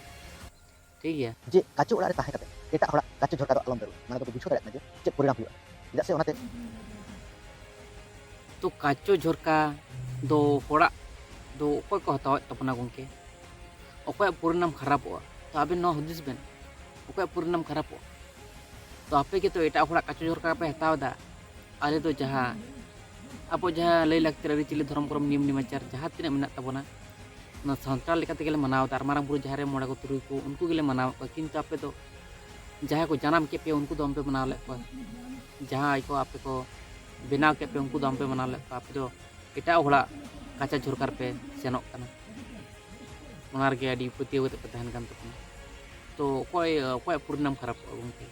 ᱴᱷᱤᱠ ᱜᱮᱭᱟ? ᱡᱮ ᱠᱟᱪᱚ ᱚᱲᱟᱜ ᱨᱮ ᱛᱟᱦᱮᱸ ᱠᱟᱛᱮ ᱮᱴᱟᱜ ᱦᱚᱲᱟᱜ ᱠᱟᱪᱚ ᱡᱷᱚᱨᱠᱟ ᱫᱚ ᱟᱞᱚᱢ ᱫᱟᱹᱨᱩᱲᱟ, ᱢᱟᱱᱮ ᱫᱚ ᱵᱩᱡᱷᱟᱹᱣ ᱫᱟᱲᱮᱭᱟᱜ ᱠᱟᱱᱟ ᱡᱮ ᱪᱮᱫ ᱯᱚᱨᱤᱱᱟᱢ ᱦᱩᱭᱩᱜᱼᱟ᱾ ᱪᱮᱫᱟᱜ ᱥᱮ ᱚᱱᱟᱛᱮ ᱛᱚ ᱠᱟᱪᱚ ᱡᱷᱚᱨᱠᱟ ᱫᱚ ᱦᱚᱲᱟᱜ ᱫᱚ ᱚᱠᱚᱭ ᱠᱚ ᱦᱟᱛᱟᱣᱮᱫ ᱛᱟᱵᱚᱱᱟ ᱜᱚᱢᱠᱮ? ᱚᱠᱚᱭᱟᱜ ᱯᱚᱨᱤᱱᱟᱢ ᱠᱷᱟᱨᱟᱯᱚᱜᱼᱟ? ᱛᱚ ᱟᱵᱮᱱ ᱱᱚᱣᱟ ᱦᱩᱫᱤᱥ ᱵᱮᱱ, ᱚᱠᱚᱭᱟᱜ ᱯᱚᱨᱤᱱᱟᱢ ᱠᱷᱟᱨᱟᱯᱚᱜᱼᱟ? ᱛᱚ ᱟᱯᱮ ᱜᱮᱛᱚ ᱮᱴᱟᱜ ᱦᱚᱲᱟᱜ ᱠᱟᱪᱟ ᱡᱷᱚᱨᱠᱟᱨ ᱯᱮ ᱦᱟᱛᱟᱣ ᱮᱫᱟ᱾ ᱟᱞᱮ ᱫᱚ ᱡᱟᱦᱟᱸ ᱟᱵᱚ ᱡᱟᱦᱟᱸ ᱞᱟᱹᱭ ᱞᱟᱠᱪᱟᱨ ᱟᱹᱨᱤᱪᱟᱹᱞᱤ ᱫᱷᱚᱨᱚᱢ ᱠᱚᱨᱚᱢ ᱱᱤᱭᱚᱢ ᱱᱮᱢᱟᱪᱟᱨ ᱡᱟᱦᱟᱸ ᱛᱤᱱᱟᱹᱜ ᱢᱮᱱᱟᱜ ᱛᱟᱵᱚᱱᱟ, ᱚᱱᱟ ᱥᱟᱱᱛᱟᱲ ᱞᱮᱠᱟ ᱛᱮᱜᱮ ᱞᱮ ᱢᱟᱱᱟᱣ ᱮᱫᱟ᱾ ᱟᱨ ᱢᱟᱨᱟᱝ ᱵᱩᱨᱩ ᱡᱟᱦᱮᱨ ᱟᱭᱳ ᱢᱚᱬᱮ ᱠᱚ ᱛᱩᱨᱩᱭ ᱠᱚ ᱩᱱᱠᱩ ᱜᱮᱞᱮ ᱢᱟᱱᱟᱣᱮᱫ ᱠᱚᱣᱟ, ᱠᱤᱱᱛᱩ ᱟᱯᱮ ᱫᱚ ᱡᱟᱦᱟᱸᱭ ᱠᱚ ᱡᱟᱱᱟᱢ ᱠᱮᱫ ᱯᱮᱭᱟ ᱩᱱᱠᱩ ᱫᱚ ᱵᱟᱝᱯᱮ ᱢᱟᱱᱟᱣ ᱞᱮᱫ ᱠᱚᱣᱟ, ᱡᱟᱦᱟᱸᱭ ᱠᱚ ᱟᱯᱮ ᱠᱚ ᱵᱮᱱᱟᱣ ᱠᱮᱫ ᱯᱮ ᱩᱱᱠᱩ ᱫᱚ ᱵᱟᱝᱯᱮ ᱢᱟᱱᱟᱣ ᱞᱮᱫ ᱠᱚᱣᱟ᱾ ᱟᱯᱮ ᱫᱚ ᱮᱴᱟᱜ ᱦᱚᱲᱟᱜ ᱠᱟᱪᱟ ᱡᱷᱚᱨᱠᱟᱨ ᱯᱮ ᱥᱮᱱᱚᱜ ᱠᱟᱱᱟ, ᱚᱱᱟ ᱨᱮᱜᱮ ᱟᱹᱰᱤ ᱯᱟᱹᱛᱭᱟᱹᱣ ᱠᱟᱛᱮ ᱯᱮ ᱛᱟᱦᱮᱱ ᱠᱟᱱ ᱛᱟᱵᱚᱱᱟ᱾ ᱛᱚ ᱚᱠᱚᱭ ᱚᱠᱚᱭᱟᱜ ᱯᱚᱨᱤᱱᱟᱢ ᱠᱷᱟᱨᱟᱯᱚᱜᱼᱟ ᱜᱚᱢᱠᱮ?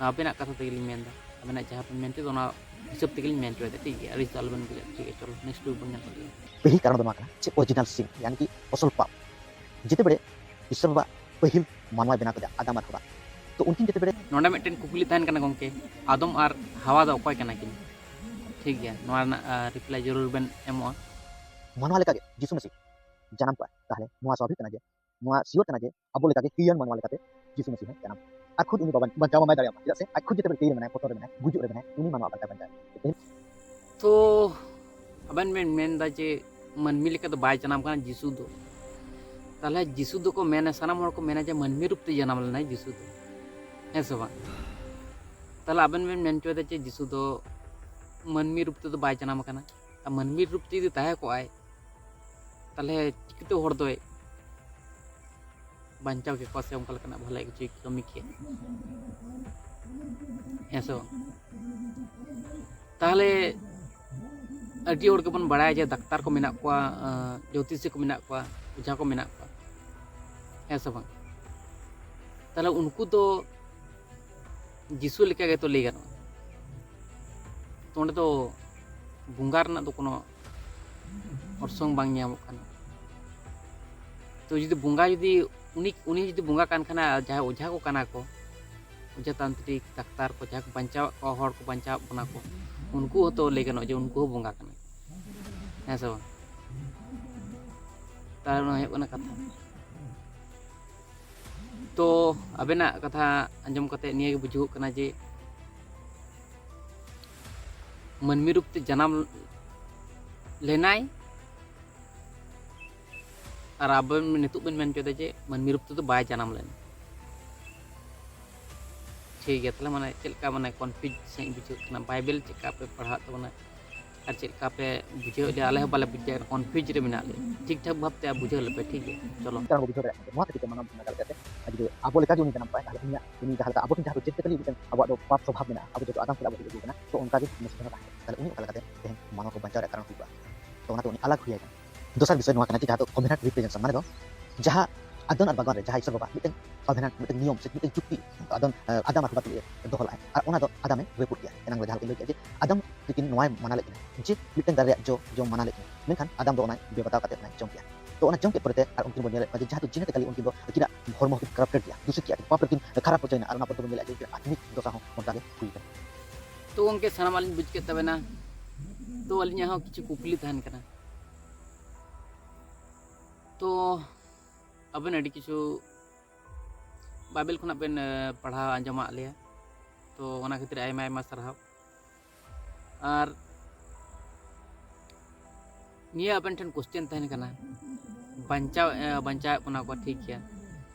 ᱟᱵᱮᱱᱟᱜ ᱠᱟᱛᱷᱟ ᱛᱮᱜᱮᱞᱤᱧ ᱢᱮᱱᱫᱟ, ᱟᱵᱮᱱᱟᱜ ᱡᱟᱦᱟᱸ ᱵᱮᱱ ᱢᱮᱱ ᱦᱚᱪᱚᱭᱮᱫᱟ ᱚᱱᱟ ᱦᱤᱥᱟᱹᱵ ᱛᱮᱜᱮᱞᱤᱧ ᱢᱮᱱ ᱦᱚᱪᱚᱭᱮᱫᱟ, ᱴᱷᱤᱠ ᱜᱮᱭᱟ? ᱟᱹᱲᱤᱥ ᱫᱚ ᱟᱞᱚᱵᱮᱱ ᱵᱩᱡᱟ, ᱴᱷᱤᱠ ᱜᱮᱭᱟ? ᱪᱚᱞᱚ next video ᱵᱚᱱ ᱧᱮᱞ ᱠᱚᱜ ᱜᱮᱭᱟ᱾ ᱯᱟᱹᱦᱤᱞ ᱠᱟᱨᱚᱱ ᱫᱚ ᱱᱚᱣᱟ ᱠᱟᱱᱟ ᱡᱮ original sin, ᱭᱟᱱᱤ ᱠᱤ ᱟᱥᱚᱞ ᱯᱟᱯ, ᱡᱮᱛᱮ ᱵᱮᱲᱮ ᱤᱥᱥᱚᱨ ᱵᱟᱵᱟ ᱯᱟᱹᱦᱤᱞ ᱢᱟᱱᱣᱟᱭ ᱵᱮᱱᱟᱣ ᱠᱮᱫᱟ ᱟᱫᱟᱢ ᱟᱨ ᱦᱟᱣᱟ, ᱛᱚ ᱩᱱᱠᱤᱱ ᱡᱮᱛᱮ ᱵᱮᱲᱮ ᱱᱚᱰᱮ ᱢᱤᱫᱴᱮᱱ ᱠᱩᱠᱞᱤ ᱛᱟᱦᱮᱱ ᱠᱟᱱᱟ ᱜᱚᱢᱠᱮ, ᱟᱫᱚᱢ ᱟᱨ ᱦᱟᱣᱟ ᱫᱚ ᱚᱠᱚᱭ ᱠᱟᱱᱟ ᱠᱤᱱ? ᱴᱷᱤᱠ ᱜᱮᱭᱟ, ᱱᱚᱣᱟ ᱨᱮᱱᱟᱜ reply ᱡᱟᱹᱨᱩᱲ ᱵᱮᱱ ᱮᱢᱚᱜᱼᱟ᱾ ᱢᱟᱱᱣᱟ ᱞᱮᱠᱟᱜᱮ ᱡᱤᱥᱩ ᱢᱟᱹᱥᱤ ᱡᱟᱱᱟᱢ ᱠᱚᱜᱼᱟ, ᱛᱟᱦᱞᱮ ᱱᱚᱣᱟ ᱥᱟᱵᱷᱟᱵᱤᱠ ᱠᱟᱱᱟ ᱡᱮ ᱱᱚᱣᱟ sure ᱠᱟᱱᱟ ᱡᱮ ᱟᱵᱚ ᱞᱮᱠᱟᱜᱮ ᱠᱟᱹᱭᱟᱹᱱ ᱢᱟᱱᱣᱟ ᱞᱮᱠᱟᱛᱮ ᱡᱤᱥᱩ ᱢᱟᱹᱥᱤ ᱦᱚᱸ ᱡᱟᱱᱟᱢ, ᱟᱨ ᱠᱷᱩᱫ ᱩᱱᱤ ᱵᱟᱵᱟ ᱵᱟᱧᱪᱟᱣ ᱢᱟ ᱵᱟᱭ ᱫᱟᱲᱮᱭᱟᱜ ᱢᱟ, ᱪᱮᱫᱟᱜ ᱥᱮ ᱟᱡ ᱠᱷᱩᱫ ᱡᱮᱛᱮ ᱵᱮᱲᱮ ᱠᱟᱹᱭᱟᱹ ᱨᱮ ᱢᱮᱱᱟᱭᱟ, ᱯᱚᱛᱚᱨ ᱨᱮ ᱢᱮᱱᱟᱭᱟ, ᱜᱩᱡᱩᱜ ᱨᱮ ᱢᱮᱱᱟᱭᱟ, ᱩᱱᱤ ᱢᱟᱱᱣᱟ ᱚᱠᱟ ᱞᱮᱠᱟᱭ ᱵᱟᱧᱪᱟᱣ? ᱛᱚ ᱟᱵᱮᱱ ᱵᱮᱱ ᱢᱮᱱᱫᱟ ᱡᱮ ᱢᱟᱹᱱᱢᱤ ᱞᱮᱠᱟ ᱫᱚ ᱵᱟᱭ ᱡᱟᱱᱟᱢ ᱠᱟᱱᱟ ᱡᱤᱥᱩ ᱫᱚ, ᱛᱟᱦᱞᱮ ᱡᱤᱥᱩ ᱫᱚᱠᱚ ᱢᱮᱱᱟ, ᱥᱟᱱᱟᱢ ᱦᱚᱲ ᱠᱚ ᱢᱮᱱᱟ ᱡᱮ ᱢᱟᱹᱱᱢᱤ ᱨᱩᱯ ᱛᱮ ᱡᱟᱱᱟᱢ ᱞᱮᱱᱟᱭ ᱡᱤᱥᱩ ᱫᱚ, ᱦᱮᱸ ᱥᱮ ᱵᱟᱝ? ᱛᱟᱦᱞᱮ ᱟᱵᱮᱱ ᱵᱮᱱ ᱢᱮᱱ ᱦᱚᱪᱚᱭᱮᱫᱟ ᱡᱮ ᱡᱤᱥᱩ ᱫᱚ ᱢᱟᱹᱱᱢᱤ ᱨᱩᱯ ᱛᱮᱫᱚ ᱵᱟᱭ ᱡᱟᱱᱟᱢ ᱟᱠᱟᱱᱟ, ᱟᱨ ᱢᱟᱹᱱᱢᱤ ᱨᱩᱯ ᱛᱮ ᱡᱩᱫᱤ ᱛᱟᱦᱮᱸ ᱠᱚᱜᱼᱟᱭ, ᱛᱟᱦᱞᱮ ᱪᱤᱠᱟᱹᱛᱮ ᱦᱚᱲ ᱫᱚᱭ ᱵᱟᱧᱪᱟᱣ ᱠᱮᱠᱚᱣᱟ ᱥᱮ ᱚᱱᱠᱟ ᱞᱮᱠᱟᱱᱟᱜ ᱵᱷᱟᱞᱮ ᱠᱤᱪᱷᱩᱭ ᱠᱟᱹᱢᱤ ᱠᱮᱭᱟ, ᱦᱮᱸ ᱥᱮ ᱵᱟᱝ? ᱛᱟᱦᱞᱮ ᱟᱹᱰᱤ ᱦᱚᱲ ᱜᱮᱵᱚᱱ ᱵᱟᱲᱟᱭᱟ ᱡᱮ ᱰᱟᱠᱛᱟᱨ ᱠᱚ ᱢᱮᱱᱟᱜ ᱠᱚᱣᱟ, ᱟᱸ, ᱡᱳᱛᱤᱥᱤ ᱠᱚ ᱢᱮᱱᱟᱜ ᱠᱚᱣᱟ, ᱚᱡᱷᱟ ᱠᱚ ᱢᱮᱱᱟᱜ ᱠᱚᱣᱟ, ᱦᱮᱸ ᱥᱮ ᱵᱟᱝ? ᱛᱟᱦᱞᱮ ᱩᱱᱠᱩ ᱫᱚ ᱡᱤᱥᱩ ᱞᱮᱠᱟ ᱜᱮᱛᱚ ᱞᱟᱹᱭ ᱜᱟᱱᱚᱜᱼᱟ᱾ ᱛᱚ ᱚᱸᱰᱮ ᱫᱚ ᱵᱚᱸᱜᱟ ᱨᱮᱱᱟᱜ ᱫᱚ ᱠᱳᱱᱳ ᱚᱨᱥᱚᱝ ᱵᱟᱝ ᱧᱟᱢᱚᱜ ᱠᱟᱱᱟ᱾ ᱛᱚ ᱡᱩᱫᱤ ᱵᱚᱸᱜᱟ ᱡᱩᱫᱤ ᱩᱱᱤ, ᱩᱱᱤ ᱡᱩᱫᱤ ᱵᱚᱸᱜᱟ ᱠᱟᱱ ᱠᱷᱟᱱ, ᱟᱨ ᱡᱟᱦᱟᱸᱭ ᱚᱡᱷᱟ ᱠᱚ ᱠᱟᱱᱟ ᱠᱚ, ᱚᱡᱷᱟ ᱛᱟᱱᱛᱨᱤᱠ ᱰᱟᱠᱛᱟᱨ ᱠᱚ ᱡᱟᱦᱟᱸ ᱠᱚ ᱵᱟᱧᱪᱟᱣᱮᱫ ᱠᱚᱣᱟ, ᱦᱚᱲ ᱠᱚ ᱵᱟᱧᱪᱟᱣᱮᱫ ᱵᱚᱱᱟ ᱠᱚ, ᱩᱱᱠᱩ ᱦᱚᱸᱛᱚ ᱞᱟᱹᱭ ᱜᱟᱱᱚᱜᱼᱟ ᱡᱮ ᱩᱱᱠᱩ ᱦᱚᱸ ᱵᱚᱸᱜᱟ ᱠᱟᱱᱟ, ᱦᱮᱸ ᱥᱮ ᱵᱟᱝ? ᱛᱟᱦᱞᱮ ᱚᱱᱟ ᱦᱩᱭᱩᱜ ᱠᱟᱱᱟ ᱠᱟᱛᱷᱟ᱾ ᱛᱚ ᱟᱵᱮᱱᱟᱜ ᱠᱟᱛᱷᱟ ᱟᱸᱡᱚᱢ ᱠᱟᱛᱮ ᱱᱤᱭᱟᱹ ᱜᱮ ᱵᱩᱡᱷᱟᱹᱣᱚᱜ ᱠᱟᱱᱟ ᱡᱮ ᱢᱟᱹᱱᱢᱤ ᱨᱩᱯ ᱛᱮ ᱡᱟᱱᱟᱢ ᱞᱮᱱᱟᱭ, ᱟᱨ ᱟᱵᱮᱱ ᱱᱤᱛᱚᱜ ᱵᱮᱱ ᱢᱮᱱ ᱦᱚᱪᱚᱭᱮᱫᱟ ᱡᱮ ᱢᱟᱹᱱᱢᱤ ᱨᱩᱯ ᱛᱮᱫᱚ ᱵᱟᱭ ᱡᱟᱱᱟᱢ ᱞᱮᱱᱟ᱾ ᱴᱷᱤᱠ ᱜᱮᱭᱟ, ᱛᱟᱦᱚᱞᱮ ᱢᱟᱱᱮ ᱪᱮᱫ ᱞᱮᱠᱟ ᱢᱟᱱᱮ confuse ᱥᱟᱺᱦᱤᱡ ᱵᱩᱡᱷᱟᱹᱜ ᱠᱟᱱᱟ, ᱵᱟᱭᱵᱮᱞ ᱪᱮᱫ ᱞᱮᱠᱟ ᱯᱮ ᱯᱟᱲᱦᱟᱣᱮᱫ ᱛᱟᱵᱚᱱᱟ ᱟᱨ ᱪᱮᱫ ᱞᱮᱠᱟ ᱯᱮ ᱵᱩᱡᱷᱟᱹᱣᱮᱫ ᱞᱮᱭᱟ, ᱟᱞᱮ ᱦᱚᱸ ᱵᱟᱞᱮ ᱵᱩᱡᱽ ᱫᱟᱲᱮᱭᱟᱜ ᱠᱟᱱᱟ, confuse ᱨᱮ ᱢᱮᱱᱟᱜ ᱞᱮᱭᱟ᱾ ᱴᱷᱤᱠ ᱴᱷᱟᱠ ᱵᱷᱟᱵᱽ ᱛᱮ ᱵᱩᱡᱷᱟᱹᱣ ᱞᱮᱯᱮ, ᱴᱷᱤᱠ ᱜᱮᱭᱟ? ᱪᱚᱞᱚ᱾ ᱱᱮᱛᱟᱨ ᱵᱚ ᱵᱩᱡᱷᱟᱹᱣ ᱫᱟᱲᱮᱭᱟᱜ ᱠᱟᱱᱟ ᱡᱮ ᱱᱚᱣᱟ ᱠᱷᱟᱹᱛᱤᱨ ᱛᱮ ᱢᱟᱱᱟᱣ ᱵᱚᱸᱜᱟ ᱞᱮᱠᱟᱛᱮ, ᱟᱨ ᱡᱩᱫᱤ ᱟᱵᱚ ᱞᱮᱠᱟ ᱜᱮ ᱩᱱᱤ ᱡᱟᱱᱟᱢ ᱠᱚᱜᱼᱟᱭ, ᱛᱟᱦᱚᱞᱮ ᱩᱱᱤᱭᱟᱜ, ᱩᱱᱤ ᱡᱟᱦᱟᱸ ᱞᱮᱠᱟ ᱟᱵᱚ ᱴᱷᱮᱱ ᱡᱟᱦᱟᱸ genetically ᱢᱤᱫᱴᱟᱝ ᱟᱵᱚᱣᱟᱜ ᱫᱚ ᱯᱟᱯ ᱥᱚᱵᱷᱟᱵ ᱢᱮᱱᱟᱜᱼᱟ, ᱟᱵᱚ ᱡᱚᱛᱚ ᱟᱫᱟᱢ ᱠᱷᱚᱱ ᱟᱵᱚ ᱦᱮᱡ ᱟᱹᱜᱩ ᱟᱠᱟᱱᱟ, ᱛᱚ ᱚᱱᱠᱟ ᱜᱮ ᱢᱟᱱᱩᱥ ᱦᱚᱸ ᱛᱟᱦᱮᱸ ᱠᱟᱱᱟ᱾ ᱛᱟᱦᱚᱞᱮ ᱩᱱᱤ ᱚᱠᱟ ᱞᱮᱠᱟᱛᱮ ᱛᱮᱦᱮᱧ ᱢᱟᱱᱣᱟ ᱠᱚ ᱵᱟᱧᱪᱟᱣ ᱨᱮᱭᱟᱜ ᱠᱟᱨᱚᱱ ᱦᱩᱭ ᱠᱚᱜᱼᱟ? ᱛᱚ ᱚᱱᱟᱛᱮ ᱩᱱᱤ ᱟᱞᱟᱜᱽ ᱦᱩᱭ ᱟᱭ ᱠᱟᱱᱟ᱾ ᱫᱚᱥᱟᱨ ᱵᱤᱥᱚᱭ ᱱᱚᱣᱟ ᱠᱟᱱᱟ ᱡᱮ ᱡᱟᱦᱟᱸ ᱫᱚ covenant representation, ᱢᱟᱱᱮ ᱫᱚ ᱡᱟᱦᱟᱸ ᱟᱫᱚᱱ ᱟᱨ ᱵᱟᱜᱟᱱ ᱨᱮ ᱡᱟᱦᱟᱸ ᱤᱥᱚᱨ ᱵᱟᱵᱟ ᱢᱤᱫᱴᱟᱝ covenant, ᱢᱤᱫᱴᱟᱝ ᱱᱤᱭᱚᱢ ᱥᱮ ᱢᱤᱫᱴᱟᱝ ᱪᱩᱠᱛᱤ ᱟᱫᱚᱱ, ᱟᱫᱟᱢ ᱟᱨ ᱦᱟᱣᱟ ᱛᱩᱞᱩᱡ ᱮ ᱫᱚᱦᱚ ᱞᱮᱫᱼᱟᱭ, ᱟᱨ ᱚᱱᱟ ᱫᱚ ᱟᱫᱟᱢᱮ ᱨᱟᱹᱯᱩᱫ ᱠᱮᱫᱼᱟ᱾ ᱮᱱᱟᱝ ᱞᱮ ᱡᱟᱦᱟᱸ ᱞᱮᱠᱟ ᱞᱟᱹᱭ ᱠᱮᱫᱼᱟ ᱡᱮ ᱟᱫᱟᱢ ᱛᱤᱠᱤᱱ ᱱᱚᱣᱟᱭ ᱢᱟᱱᱟ ᱞᱮᱫ ᱠᱤᱱᱟ ᱡᱮ ᱢᱤᱫᱴᱟᱝ ᱫᱟᱨᱮ ᱨᱮᱭᱟᱜ ᱡᱚ ᱡᱚᱢ ᱢᱟᱱᱟ ᱞᱮᱫ ᱠᱤᱱᱟ, ᱢᱮᱱᱠᱷᱟᱱ ᱟᱫᱟᱢ ᱫᱚ ᱚᱱᱟᱭ ᱵᱮᱵᱟᱛᱟᱣ ᱠᱟᱛᱮ ᱚᱱᱟᱭ ᱡᱚᱢ ᱠᱮᱫᱼᱟ᱾ ᱛᱚ ᱚᱱᱟ ᱡᱚᱢ ᱠᱮᱫ ᱯᱚᱨᱮᱛᱮ ᱟᱨ ᱩᱱᱠᱤᱱ ᱵᱚᱱ ᱧᱮᱞᱮᱫ ᱠᱚᱣᱟ ᱡᱮ ᱡᱟᱦᱟᱸ ᱫᱚ genetically ᱩᱱᱠᱤᱱ ᱫᱚ ᱟᱹᱠᱤᱱᱟᱜ ᱦᱚᱲᱢᱚ ᱠᱤᱱ corrupted ᱠᱮᱫᱼᱟ, ᱫᱩᱥᱤᱛ ᱠᱮᱫᱼᱟ, ᱯᱟᱯ ᱨᱮᱠᱤᱱ ᱠᱷᱟᱨᱟᱯ ᱦᱚᱪᱚᱭᱮᱱᱟ, ᱟᱨ ᱚᱱᱟ ᱯᱚᱨ ᱫᱚᱵᱚᱱ ᱧᱮᱞᱮᱫᱼᱟ ᱡᱮ ᱩᱱᱠᱤᱱᱟᱜ ᱟᱛᱢᱤᱠ ᱫᱚᱥᱟ ᱦᱚᱸ ᱚᱱᱠᱟ ᱜᱮ ᱦᱩᱭ ᱠᱟᱱᱟ᱾ ᱛᱚ ᱜᱚᱢᱠᱮ, ᱥᱟᱱᱟᱢᱟᱜ ᱞᱤᱧ ᱵᱩᱡᱽ ᱠᱮᱫ ᱛᱟᱵᱮᱱᱟ᱾ ᱛᱚ ᱟᱹᱞᱤᱧᱟᱜ ᱦᱚᱸ ᱠᱤᱪᱷᱩ ᱠᱩᱠᱞᱤ ᱛᱟᱦᱮᱱ ᱠᱟᱱᱟ᱾ ᱛᱚ ᱟᱵᱮᱱ ᱟᱹᱰᱤ ᱠᱤᱪᱷᱩ ᱵᱟᱭᱵᱮᱞ ᱠᱷᱚᱱᱟᱜ ᱵᱮᱱ, ᱮ, ᱯᱟᱲᱦᱟᱣ ᱟᱸᱡᱚᱢᱟᱫ ᱞᱮᱭᱟ, ᱛᱚ ᱚᱱᱟ ᱠᱷᱟᱹᱛᱤᱨ ᱟᱭᱢᱟ ᱟᱭᱢᱟ ᱥᱟᱨᱦᱟᱣ᱾ ᱟᱨ ᱱᱤᱭᱟᱹ ᱟᱵᱮᱱ ᱴᱷᱮᱱ question ᱛᱟᱦᱮᱱ ᱠᱟᱱᱟ, ᱵᱟᱧᱪᱟᱣ, ᱮ, ᱵᱟᱧᱪᱟᱣᱮᱫ ᱵᱚᱱᱟ ᱠᱚ, ᱴᱷᱤᱠ ᱜᱮᱭᱟ,